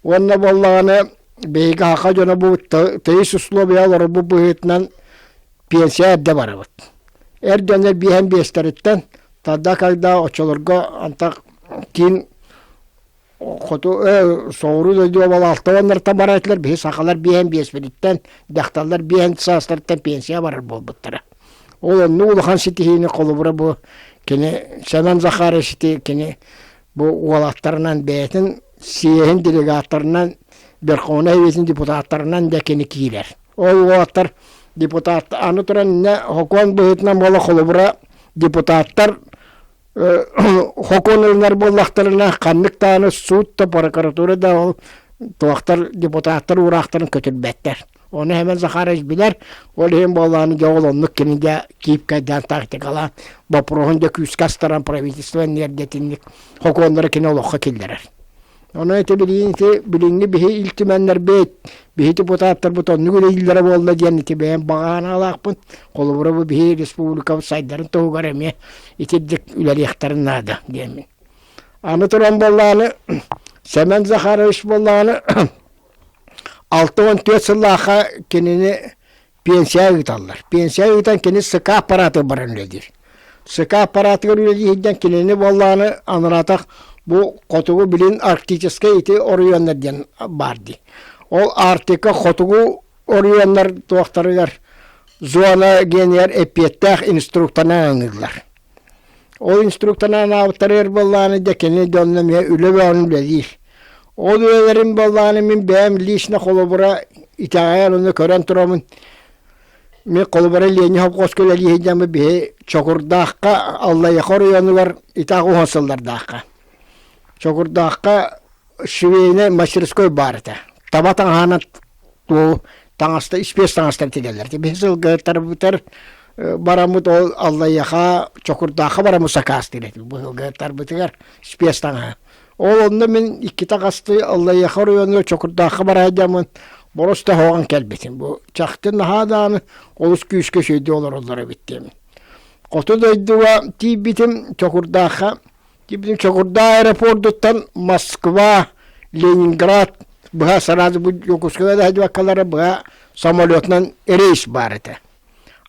Уонна буоллаҕына биһиги саха дьоно бу тыйыс условия олорорбут быһыытынан пенсия эрдэ барабыт. Эр дьоннор биэһэн биэстэриттэн тогда когда оччолорго антах киин хоту соҕуруу дойду уобалаалтан барар этилэр биһи сахалар биэһэн биэспититтэн дьахталлар биэһэн саастарыттан пенсия барар буолбуттара ол оннук улахан ситиһиини холобура бу кини Сэмэн Захарович ити кини бу уолаттарынан бэйэтин съеһин делегаттарынан Верховнай Советин депутаттарынан да кини киирэр ол уолаттар депутат аны туран иннэ сокуон быһыытынан буола холобура депутаттар Хокуон ылынар буоллахтарына, ханнык даҕаны суут да, прокуратура да ол туохтар депутаттар уураахтарын көтүрбэттэр. Ону Сэмэн Захарович билэр, ол иһин буоллаҕына дьэ ол оннук кини дьэ киипкэйдээн тактикалаан боппуруоһун дьэ күүскэ астаран правительство иннигэр дьэ итинник хокуоннары кини олоххо киллэрэр. Онон ити билигин ити билиҥҥи биһи Ил Түмэннэрбит, биһи депутаттарбыт оннук үлэлииллэрэ буолла диэн ити бэйэм баҕа санаалаахпын. Холобура бу биһи республикабыт сайдарын туһугар эмиэ итирдик үлэлиэхтэрин наада диэммин. Аны туран буоллаҕына Сэмэн Захарович буоллаҕына 64 сыллаахха кинини пенсия ыыталлар. Пенсия ыытан кини СК аппаратыгар баран үлэлиир. СК аппаратыгар үлэлии сылдьан кинини буоллаҕына анараатах бу хотугу билин арктическай ити оройуоннар диэн баар дии. Ол Арктика хотугу оройуоннар туохтарыгар зона генийэр эппиэттээх инструкторынан аныыллар. Ол инструкторынан анаабыттарыгар буоллаҕына дьэ кини дьонно эмиэ үлэ бөҕөнү үлэлиир. Ол үлэлэрин буоллаҕына мин бэйэм лично холобура итэҕэйэн ону көрөн тураммын мин холобура Ленин совхозка үлэлии сылдьаммын биһи Чокурдаахха Аллайыаха оройуонугар итак уһун сыллардаахха Чокурдаахха швейнай мастерской баар этэ. Таба таҥаһынан туол таҥаста испиэс таҥастар тигэллэр. Биһи сылгыһыттарбытар бараммыт ол Аллайыаха Чокурдаахха бараммыт сакаастыыр этибит бу сылгыһыттарбытыгар испиэс таҥаһа. Ол онно мин иккитэ хасты Аллайыаха оройуонугар Чокурдаахха бара сылдьаммын боруста оһоҕон кэлбитим. Бу чахчы наһаа даҕаны олус күүскэ үчүгэйдик олороллор эбит диэмин. Хоту дойдуга тиийбитим Чокурдаахха Тиийбитим Чокурдаах аэропордуттан Москва, Ленинград быһа сразу бу Дьокуускайга да сылдьыбаккалара быһа самолетунан рейс баар этэ.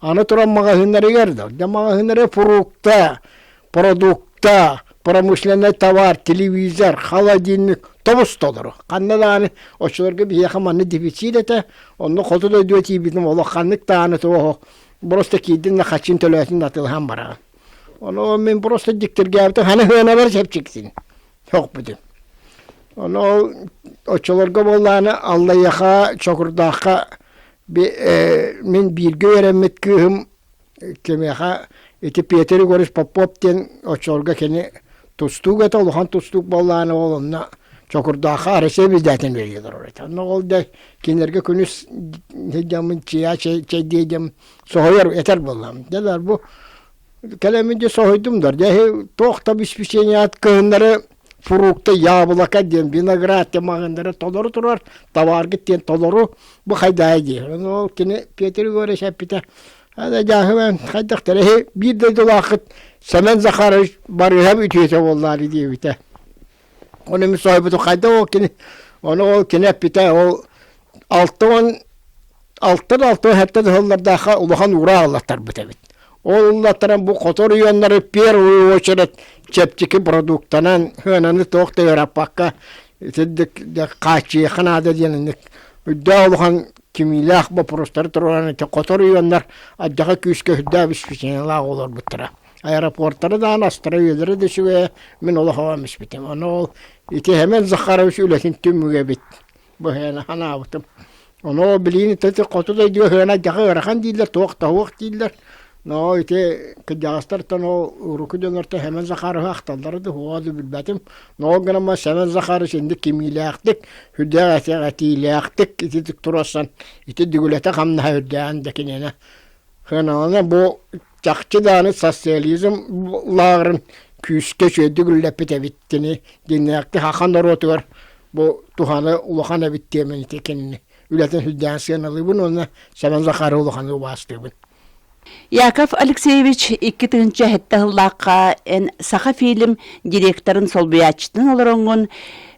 Аны туран маҕаһыыннарыгар да, дьэ маҕаһыыннары фрукта, продукта, промышленнай товар, телевизор, холодильник тобус толору. Ханна даҕаны оччолорго биһиэхэ манна дефицит этэ, онно хоту дойдуга тиийбитим олох ханнык даҕаны туох просто киирдин да хачин төлөөтүн да атыылаһан бараҕын. Ону мин просто дьиктиргээбитим, ханы сыанабар чэпчиксин сөхпүтүм. Ону ол оччолорго буоллаҕына Аллайыаха, Чокурдаахха мин бииргэ үөрэммит кыыһым кимиэхэ ити Петр Егорович Попов диэн оччолорго кини тустуук этэ, улахан тустуук буоллаҕына ол онно Чокурдаахха Россия биздэтин үлэлии олорор этэ. Онно ол да кинилэргэ күнүс сылдьаммын чия чэйдии диэн соһуйар этэр буоллам. Дьэ бу кэлэммин дьэ соһуйдум да дьэ туох да обеспечение кыһыннары фрукты яблоко диэн виноград диэн маҕаһыыннары толору турар табааргыт диэн толору бу хайдаай диир ол кини Петр Егорович эппитэ ада дьааһыбан хайдахтар эһи биир дойдулааххыт Сэмэн Захарович Барыһап үтүөтэ буоллаары диэбитэ ону мин соһуйбутум хайдах ол кини ону ол кини эппитэ ол 60 6 6 7 сыллардаахха улахан уураах ыллаттарбыт эбит. Ол ыллаттаран бу хоту оройуоннары первую очередь чэпчэки продуктанан сыананы туох да ыараппакка итинник хааччыйыахха наада диэн инник үрдээх улахан кимиилээх боппуруостары туруоран ити хоту оройуоннар алдьархай күүскэ үрдээх обеспечениелаах олорбуттара. Аэропортары даҕаны астара-үөллэрэ да үчүгэйэ мин олох оҕом испитим. Ону ол ити Семен Захарович үлэтин түмүгэ эбит. Быһыана санаабытым. Ону билигин ити хоту дойдуга сыана дьаха ыарахан дииллэр, туох да суох дииллэр. Но ити кырдьаҕастартан ол уруку дьоннортон Семен Захаровы ахталлара да суоҕа да билбэтим. Но ол гынан Семен Захарович инник кимиилээхтик, сүрдээх этиилээхтик ититик туруорсан ити дүгүлэтэ хамнаһа үрдээн да киниэнэ Сыаналана бу чахчы даҕаны социализм лааҕырын күүскэ үчүгэйдик үлэлэппит эбит кини дьиҥнээхтик саха норуотугар бу туһаны улахан эбит диэмин ити кинини үлэтин сүрдээх сыаналыыбын уонна Сэмэн Захаров улаханы убаастыыбын. Яков Алексеевич 2007 сыллаахха эн Саха-фильм директорын солбуйааччытын олороҥҥун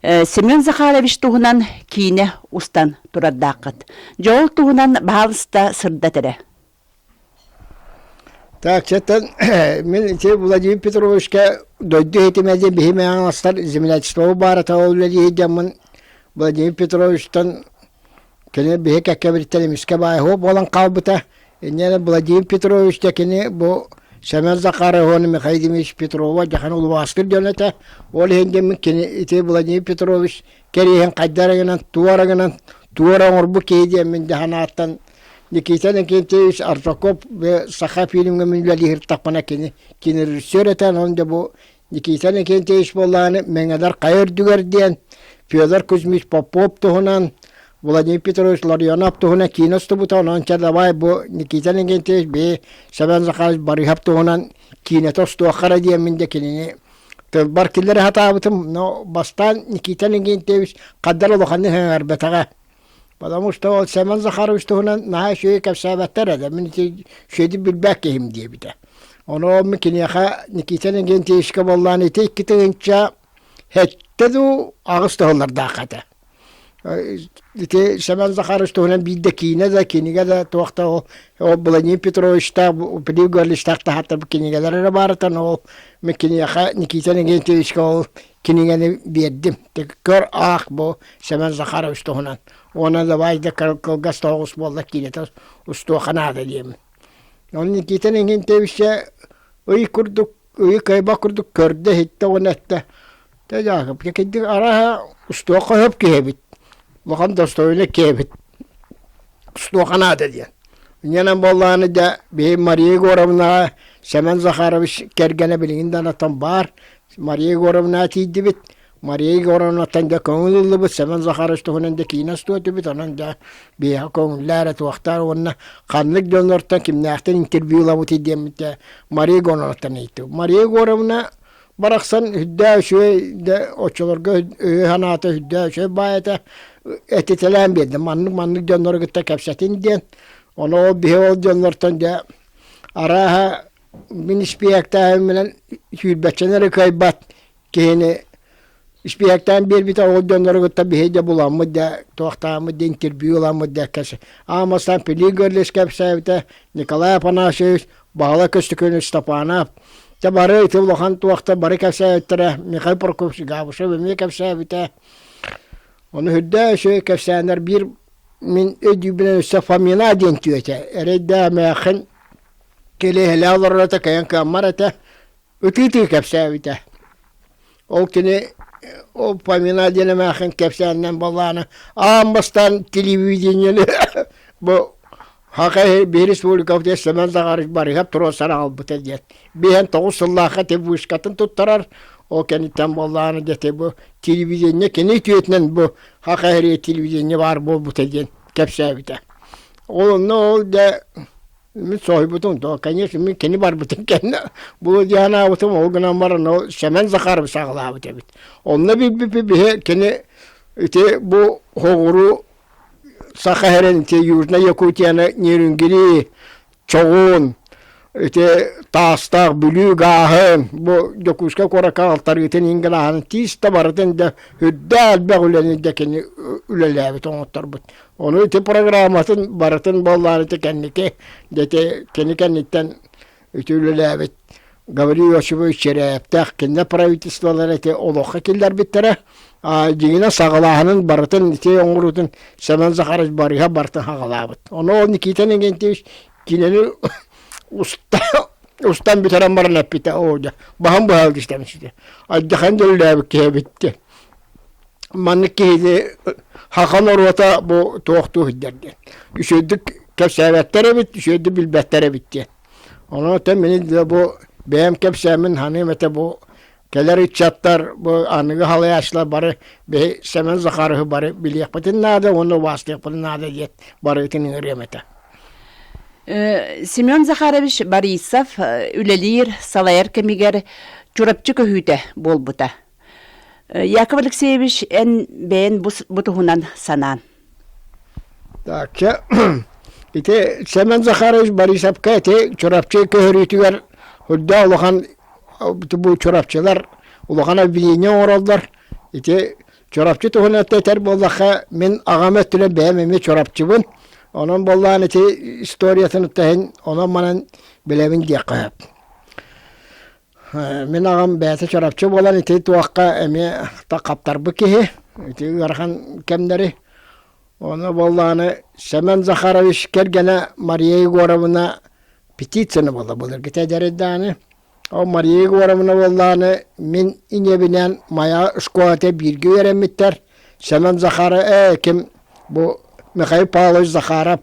Семен Захарович туһунан киинэ устан турардааххыт. Дьол туһунан баһаалыста сырдат эрэ. Так, четтен мин ити Владимир Петровичка дойду иһитимэ диэн биһи мэҥастар землячество баарата ол үлэлии дьаммын Владимир Петровичтан кини биһи кэккэбириттэн эмискэ баайһуо буолан хаалбыта. Инньэ Владимир Петрович да кини бу Семен Захаров уонна Михаил Дмитриевич Петрова дьахан улубаастыр дьон этэ. Ол иһин дьэммин кини ити Владимир Петрович кэриэһин хайда эрэ гынан, туора гынан, туора оҥорбут киһи диэммин дьахан ааттан Никита Иннокентьевич Аржаков Саха фильмҥа мин үлэлиир кини кинорежиссер этэ, онон дьэ бу Никита Иннокентьевич буоллаҕына Мэҥэлэр хайа үрдүгэр диэн Федор Кузьмич Попов туһунан Владимир Петрович Ларионов туһунан киинэ устубута, онон чэ давай бу Никита Иннокентьевич бэйи Сэмэн Захарович Барыһап туһунан киинэтэ устуохха эрэ диэммин дьэ кинини. Тылбар киллэрэ сатаабытым, но бастаан Никита Легентьевич хаддар улаханнык сэҥээрбэтэҕэ. Потому что ол Семен Захарович туһунан наһаа үчүгэй кэпсээбэттэр этэ. Мин ити үчүгэйдик билбэт киһим диэбитэ. Ону ол мин киниэхэ Никита Легентьевичка буоллаан ити 2007 дуу аҕыс туһулардаах этэ. Ити Семен Захарович туһунан биирдэ киинэ да, кинигэ да туох да ол Владимир Петровичтаах, Пилип Гаврильевичтаах таһааттарбыт кинигэлэр эрэ баарытан ол мин киниэхэ Никита Легентьевичка ол кинигэни биэрдим. Көр аах бу Семен Захарович туһунан. Уонна давай да кылгас тоҕус буолла киинэтэ устуоха наада диэмин. Оны Никита Легентьевиччэ ый курдук ыйы кыайбат курдук көрдө-иһиттэ уонна эттэ: "Дьэ, Дьаакып, кирдик арааһа устуохха сөп киһи эбит, улахан достойный киһи эбит, устуохха наада" диэн. Инньэнэн буоллаҕына дьэ, биһи Мария Егоровнаҕа Семен Захарович кэргэнэ билигин да анатан баар. Мария Егоровнаҕа тиийдибит. Мария Егоровнаттан дьэ көҥүл ыллыбыт, Семен Захарович туһунан дьэ киинэ устуо этибит, онон дьэ биһиэхэ көҥүллээ эрэ туохтаар уонна ханнык дьоннортон кимнээхтэн интервью ылабытый диэммит дьэ Мария Егоровнаттан ыйыттыбыт. Мария Егоровна барахсан үрдээх үчүгэй дэ оччолорго өйө-санаата үрдээх үчүгэй баай этэ этитэлээн биэрдэ маннык-маннык дьоннору кытта кэпсэтин диэн. Ону ол биһи ол дьоннортон дьэ арааһа мин испиэктээһимминэн сүүрбэччэни эрэ кыайбат киһини испииһэктээн биэрбитэ ол дьоннору кытта биһи дьэ буламмыт дьэ туохтааммыт дьэ интервью ыламмыт дьэ кэс аан бастаан Пилип Гаврильевич кэпсээбитэ Николай Афанасьевич Баһылай Көстөкүүнү Степанов дьэ бары ити улахан туохта бары кэпсээбиттэрэ Михаил Прокопьевич Габышев эмиэ кэпсээбитэ ону үрдээх үчүгэй кэпсээннэр биир мин өйдүүбүнэн өссө Фомина диэн түөтэ эрэйдээх эмээххин кэлиэһэлээх олорор этэ кэйэн кыаммар этэ ытыы-ытыы кэпсээбитэ. Ол кини ол Фомина диэн эмээххин кэпсээнинэн буоллаҕына аан бастаан телевидениени бу Хака биһи республикабыт Семен Захарович Барыһап туруорсан аҕалбыта диэн. Биһэн 9 сыллаахха ити вышкатын туттарар, ол кэнниттэн буоллаҕына дьэ бу телевидение кини үтүөтүнэн бу Хака телевидение баар буолбута диэн кэпсээбитэ. Ол онно ол дьэ Мин соһуйбутум, то, конечно, мин кини барбытын кэннэ бу дии санаабытым, ол гынан баран ол Сэмэн Захаров саҕалаабыт эбит. Онно билбиппит биһи кини ити бу хоҕуру Саха сирин ити Южная Якутияны Нерюнгри, Чоҕун, ити Таастаах, Бүлүү гааһын, бу Дьокуускай куоракка алтарыытын иһин гынааһын тиис да барытын да үрдээх элбэх үлэни да кини үлэлээбит оҥотторбут. Ону ити программатын барытын буоллаан ити кэнники ити кини кэнниттэн ити үлэлээбит Гаврил Иосифович Чирээптээх кинилэр правительстволара ити олоххо киллэрбиттэрэ. Дьиҥинэн саҕалааһынын барытын ити оҥоруутун Семен Захарович Барыһа барытын саҕалаабыт. Ону ол Никита Иннокентьевич кинини уста устан бүтэрэн баран эппитэ оо дьэ баһын быһа илдьитэмситэ алдьахан дьөллөөбүт киһи эбит диэн маннык киһини саха норуота бу туохтуу сылдьар диэн үчүгэйдик кэпсээбэттэр эбит үчүгэйдик билбэттэр эбит диэн онон мин бу бэйэм кэпсээммин саныам этэ бу кэлэр ыччаттар бу аныгы халайааччылар бары биһи Сэмэн Захаровы бары билиэхпитин наада уонна убаастыахпытын наада диэн барыгытын ыҥырыам этэ. Семен Захарович Борисов үлэлиир, салайар кэмигэр Чурапчы көһүүтэ буолбута. Яков Алексеевич, эн бэйэн бу туһунан санаан. Так, ити Семен Захарович Борисовка ити Чурапчы көһөрүүтүгэр үрдээх улахан бу Чурапчылар улахан обвинение оҥороллор. Ити Чурапчы туһунан этэр буоллахха, мин аҕам өттүнэн бэйэм эмиэ Чурапчыбын. Онон буоллаан ити историятын тэһин онон-манан билэбин диэххэ сөп. Мин аҕам бэйэтэ Чурапчы буолан ити туохха эмиэ хаптарбыт киһи, ити ыарахан кэмнэри. Ону буоллаҕына Семен Захарович кэргэнэ Мария Егоровна Птицына буолла былыргыта эдэр даҕаны. Ол Мария Егоровна буоллаҕына мин ийэбинээн Майа школата бииргэ үөрэммиттэр. Семен Захаров ээ ким бу Михаил Павлович Захаров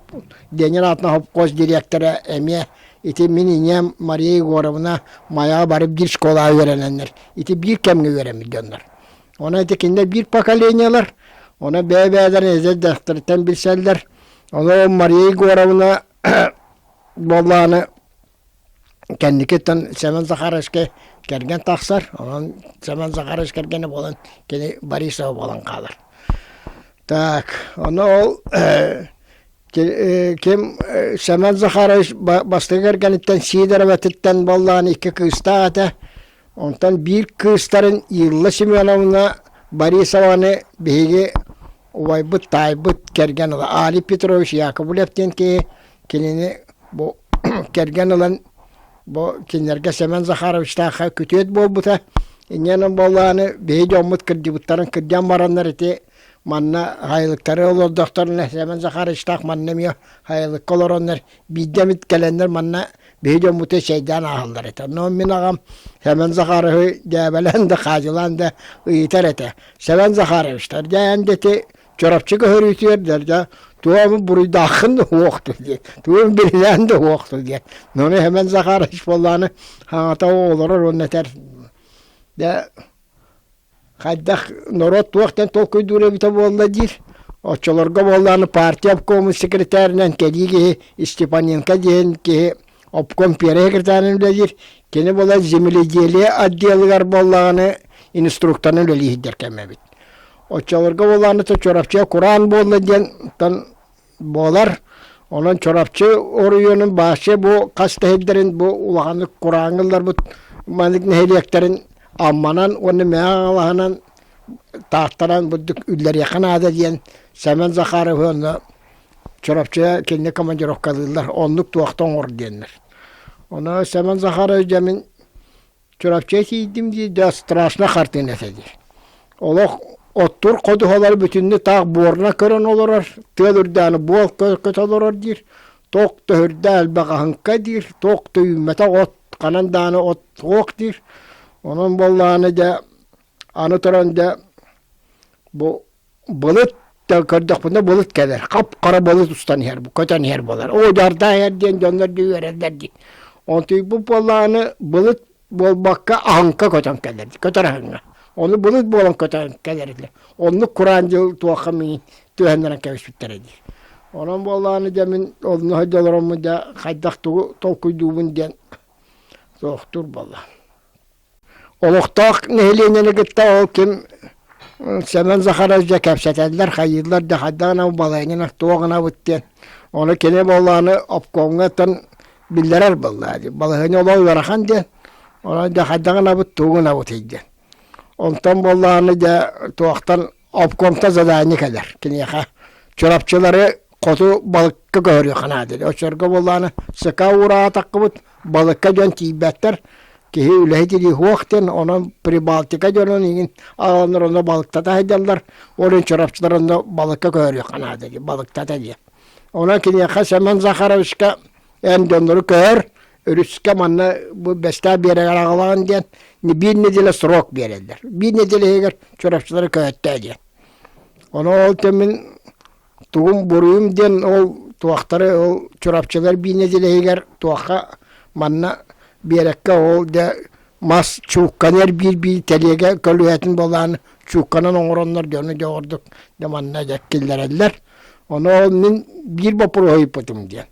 Ленин аатынан совхоз дириэктэрэ эмиэ ити мин ийэм Мария Егоровна Майаҕа барып биир школаҕа үөрэнэннэр ити биир кэмҥэ үөрэммит дьоннор. Онон ити кинилэр биир поколениелар, онон бэйэ-бэйэлэрин эдэр дьахтарыттан билсэллэр. Онон Мария Егоровна буоллаҕына кэнникиттэн Семен Захаровичка Кэргэн тахсар, онон Семен Захарович кэргэнэ буолан кини Борисова буолан хаалар. Так, ону ол ким Семен Захарович бастакы кэргэниттэн Сидороватыттан буоллаҕына икки кыыстаах этэ. Онтон биир кыыстарын Илла Семеновна Борисованы биһиги убайбыт, таайбыт кэргэн ыла Али Петрович Яковлев диэн киһи кинини бу кэргэн ылан бу кинилэргэ Семен Захаровичтаахха күтүөт буолбута. Инньэнэн буоллаҕына биһи дьоммут кырдьыбыттарын кырдьан бараннар ити манна хайылыктары олордохторуна Семен Захаровичтаах манна эмиэ хайылыкка олороннор биирдэ эмит кэлэннэр манна биһи дьоммуту чэйдээн ааһаллар этэ. Онно мин аҕам Семен Захаровы дьээбэлээн да хаадьылаан да ыйытар этэ. Семен Захаровичтар дьэ эн ити Чурапчы көһөрүүтүгэр дьэ туом буруйдааххын да уохту диэн, туом билинээн да уохту диэн. Ону Семен Захарович буоллаҕына хаҥата олорор уонна этэр дьэ Хайдах норуот туох диэн толкуйдуур эбитэ буолла диир. Оччолорго буоллаҕына партия обкомун секретарынан кэлии киһи Степаненко диэн киһи обком первый секретарынан үлэлиир. Кини буолан земледелие отделыгар буоллаҕына инструкторынан үлэлии сылдьар кэмэ эбит. Оччолорго буоллаҕына Чурапчыга кураан буолла диэн буолар. Онон Чурапчы оройуонун бааччы бу хас да сирдэрин бу улаханнык курааҥҥа ылларбыт маннык нэһилиэктэрин Амманан уонна Мэҥэ Хаҥалаһынан Тааттанан бурдук үллэриэххэ наада диэн Сэмэн Захаров уонна Чурапчыга кинини командировкалыыллар оннук туохта оҥор диэннэр. Ону Сэмэн Захарович дьэ мин Чурапчыга тиийдим дии, да страшно хартыына этэ дии. Олох оттуур ходуһалары бүтүннүү таах буорна көрөн олорор, тыал үрдээн буол көтө олорор диир. Туох да үрдэ элбэх аһыҥка диир, туох да үүммэтэх от, ханан даҕаны от суох диир. Онон буоллаҕына дьэ, аны туран дьэ, бу Былыт да көрдөхпүнэ былыт кэлэр, хап-хара былыт устан иһэр, көтөн иһэр буолар. Оо, дьардаах иһэр диэн дьоннор дии үөрэллэр дии. Онтуйбут буоллаҕына былыт буолбакка аһыҥка көтөн кэлэр, көтөр аһыҥа. Ону былыт буолан көтөн кэлэр этилэр. Оннук кураан дьыл туохха миигин түһэннэрэн кэбиспиттэрэ дии. Онон буоллаҕына дьэ мин онно сылдьа олороммун дьэ хайдах тугу толкуйдуубун диэн суохтуур буолла. Олохтоох нэһилиэнньэни кытта ол ким Сэмэн Захарович дьэ кэпсэтэллэр, хайыыллар да хайдах гына балайынан туох гынабыт диэн. Ону кини буоллаҕына обкомҥа оттон биллэрэр буоллаҕа дии. Балаһыанньа олох ыарахан диэн. Онон дьэ хайдах гынабыт, тугу гынабытый диэн. Онтон буоллаҕына дьэ туохтан обкомтан задание кэлэр киниэхэ. Чурапчылары хоту балыкка көһөрүөххэ наада диэн. Оччолорго буоллаҕына СК уураатаххыбыт балыкка дьон тиийбэттэр, киһи үлэһит илии суох диэн, онон Прибалтика дьонун иҥин аҕаланнар онно балыктата сылдьаллар, ол иһин чурапчылар онно балыкка көһөрүөххэ наада диэн, балыктата диэн. Онон киниэхэ Семен Захаровичка эн дьоннору көһөр, өрүскэ манна бу Бэстээх биэрэгэр аҕалаҕын диэн биир нэдиэлэ срок биэрэллэр. Биир нэдиэлэ иһигэр чурапчылары көһөттөө диэн. Ону ол мин Тугум буруйум диэн ол туохтары ол Чурапчылар биир нэдиэлэ иһигэр туохха манна биэрэккэ ол дьэ мас чуукканы эрбиир-биир тэлиэгэ көлүөһэтин буолаан чуукканан оҥороннор дьону дьоҕурдук дьэ манна дьэ киллэрэллэр. Ону ол мин биир боппуруоһу ыйыппытым диэн.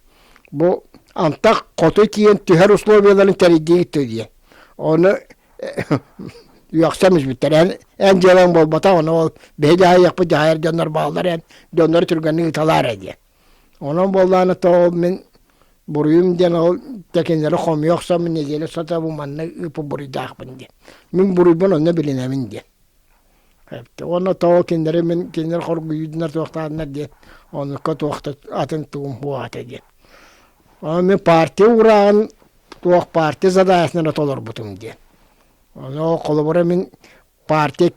Бу антах хоту тиийэн түһэр условияларын тэрийдиигит диэн. Ону үөхсэн испиттэр. Эн, эн дьыалаҥ буолбатах, ону ол биһи дьаһайыахпыт дьаһайар дьоннор бааллар, эн дьоннору түргэнник ыыталаар ээ диэн. Онон буоллаҕына то ол мин буруйум диэн ол тэкиннэри хомуйа охсоммун нэдиэлэ сатабын манна ыыппыт буруйдаахпын диэн. Мин буруйбун онно билинэбин диэн. Уонна тоҕо кинилэри мин кинилэр хоргуйдунар туохтааннар диэн оннукка туох да атын тугум суох этэ диэн. Онон мин партия уурааҕын туох партия заданиетын эрэ толорбутум диэн. Ону холобура мин партия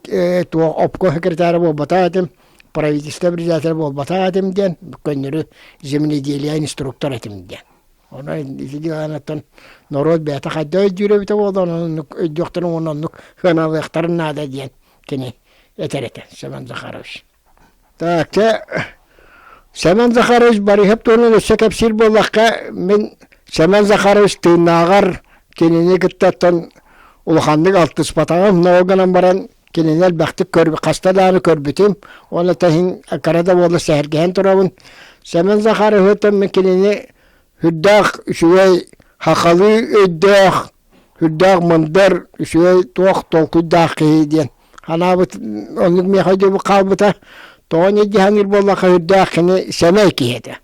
туох обком секретара буолбатах этим, правительство председателя буолбатах этим диэн, көннөрү земледелие инструктор этим диэн. Онон ити дьыаланаттан норуот бэйэтэ хайдах өйдүүр эбитэ буолла, оннук өйдүөхтэрин уонна оннук сыаналыахтарын наада диэн кини этэр этэ Семен Захарович. Так, чэ, Сэмэн Захарович Барыһап туһунан өссө кэпсиир буоллахха, мин Сэмэн Захарович тыыннааҕар кинини кытта оттон улаханнык алтыспатаҕым, но гынан баран кинини элбэхтик көр, хаста даҕаны көрбүтүм уонна иһин кыра да буола сэһэргэһэн турабын. Сэмэн Захаровиһы мин кинини сүрдээх үчүгэй, сахалыы өйдөөх, Үрдээх мындыр, үчүгэй туох толкуйдаах киһи диэн санаабыт оннук миэхэ өйдөбүл хаалбыта. Тоҕо инньэ дии саныыр буоллахха үрдээх кини сэмэй киһи этэ.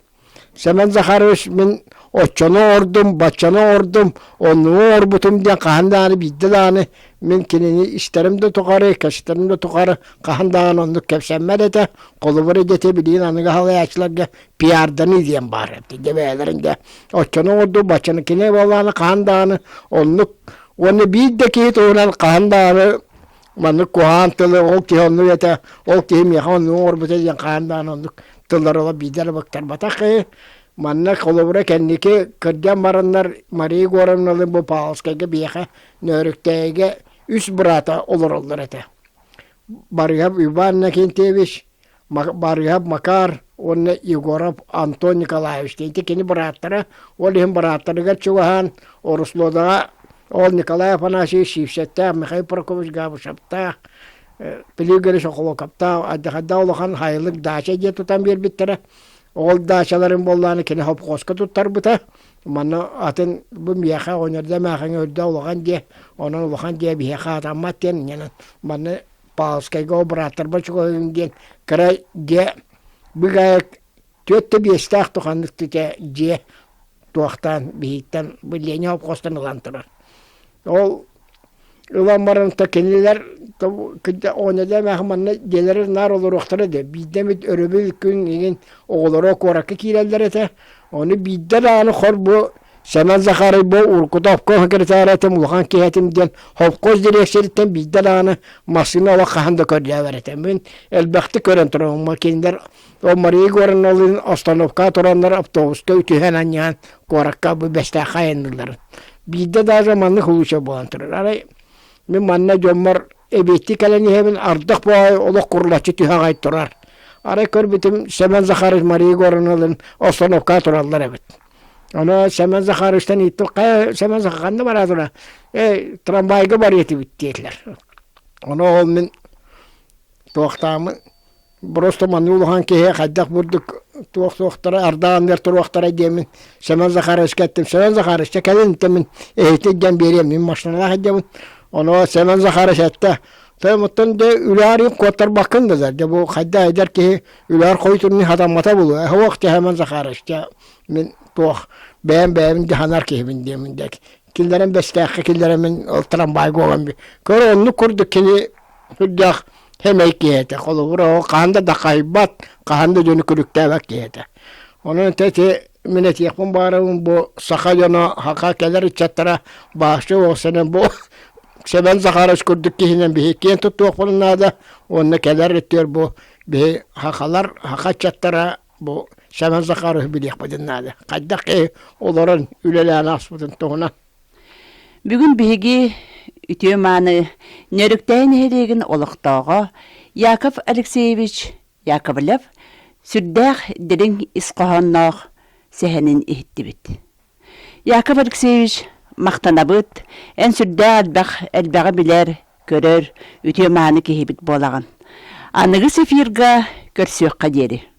Сэмэн Захарович мин оччону оҥордум, баччаны оҥордум, оннугу оҥорбутум диэн хаһан даҕаны биирдэ даҕаны мин кинини истэрим да тухары, кэпсэтэрим да тухары хаһан даҕаны оннук кэпсэммэт этэ. Холобура дьэ билигин аныгы салайааччыларга пиарданыы диэн баар эбит. Дьэ бэйэлэрин дьэ оччону оҥордум, баччаны кини буоллаҕына хаһан даҕаны оннук уонна биир да киһи туһунан хаһан даҕаны маннык куһаҕан тылы ол киһи оннук этэ, ол киһи миэхэ оннугу оҥорбута диэн хаһан даҕаны оннук тыллары ыла биирдэ эрэ быктарбатах киһи. Манна холобура кэнники кырдьан бараннар Мария Егоровналыын бу Павловскайга биһиэхэ Нөөрүктээйигэ үс быраата олороллор этэ. Барыһап Иван Иннокентьевич, Барыһап Макар уонна Егоров Антон Николаевич ити кини бырааттара, ол иһин бырааттарыгар чугаһаан Оруслуодаҕа ол Николай Афанасьевич Сиипсэттээх, Михаил Прокопьевич Габышевтаах, Пилигорий Соколоковтаах алдьархайдаах улахан хайылык даача дьиэ тутан биэрбиттэрэ. Ол даачаларын буоллаҕына кини хопхуоска туттарбыта. Манна атын бу миэхэ оҕонньордо эмээхиҥэ үрдэ улахан дьиэ, онон улахан дьиэ биһиэхэ аатаммат диэн инньэнэн манна Павловскайга ол бырааттарбар чугаһыыбын диэн кыра дьиэ быгаайык түөрт да биэстээх туханнык түтэ дьиэ туохтаан биһиттэн бу Леня хопхуостан ылан турар. Ол ылан баран то кинилэр оҕонньордо эмээхин манна дьиэлэригэр наар олоруохтара да биирдэ эмит өрөбүл күн иҥин оҕолоро куоракка киирэллэр этэ. Ону биирдэ даҕаны хор бу Сэмэн Захаров бу уруккута обком секретара этим, улахан киһи этим диэн холкуос дириэксэриттэн биирдэ даҕаны массыына олох хаһан да көрдөөбөр этим. Мин элбэхтик көрөн турабын. Кинилэр ол Мария Егоровналыын остановкаҕа тураннар автобуска үтүһэн анньыһан куоракка бу Бэстээххэ айанныылларын. Биирдэ даже маннык случай буолан турар. Арай мин манна дьоммор эбиэттии кэлэн иһэбин, ардах баҕайы олох курулаччы түһэ аҕай турар. Арай көрбүтүм Сэмэн Захарович Мария Егоровналыын остановкаҕа тураллар эбит. Ону Сэмэн Захаровичтан ыйыттым, хайа Сэмэн Захар ханна бараа тура? Ээ, трамвайга барыа этибит диэтилэр. Ону ол мин туохтааммын просто маннык улахан киһи хайдах бурдук туох суохтара ардааннар туруохтара диэммин Сэмэн Захаровичка эттим. Сэмэн Захарович кэлин мин эһити диэн биэриэм мин машиналаах дьабын. Ону Сэмэн Захарович этте Оттон дьэ үлээр куоттарбаккын да дьэ бу хайда эдэр киһи үлээр хойутунни хатаммата булуо. Эһуох Сэмэн Захарович мин туох бэйэм бэйэбин дьаһанар киһибин диэмин диэки киллэрэн Бэстээххэ киллэрэммин ол трамвайга уолан көр оннук курдук кини сүрдээх сэмэй киһи этэ холобур ол хаһан да дахайбат хаһан да дьону күлүктээбэт киһи этэ онон ити мин этиэхпин баҕарабын бу саха дьоно саха кэлэр ыччаттара бааччы уопсанан бу Сэмэн Захарович курдук киһинэн биһи киэн туттуохпутун наада уонна кэлэр өттүгэр бу биһи сахалар саха ыччаттара Бу Сэмэн Захаровы билиэхпитин наада. Хайдах киһи олорон үлэлээн ааспытын туһунан. Бүгүн биһиги үтүө мааны Нөрүктээй нэһилиэгин олохтооҕо Яков Алексеевич Яковлев сүрдээх дириҥ ис хоһоонноох сэһэнин иһиттибит. Яков Алексеевич, махтанабыт, эн сүрдээх элбэх элбэҕи билэр, көрөр, үтүө-мааны киһибит буолаҕын. Аныгыс эфирга көрсүөххэ диэри.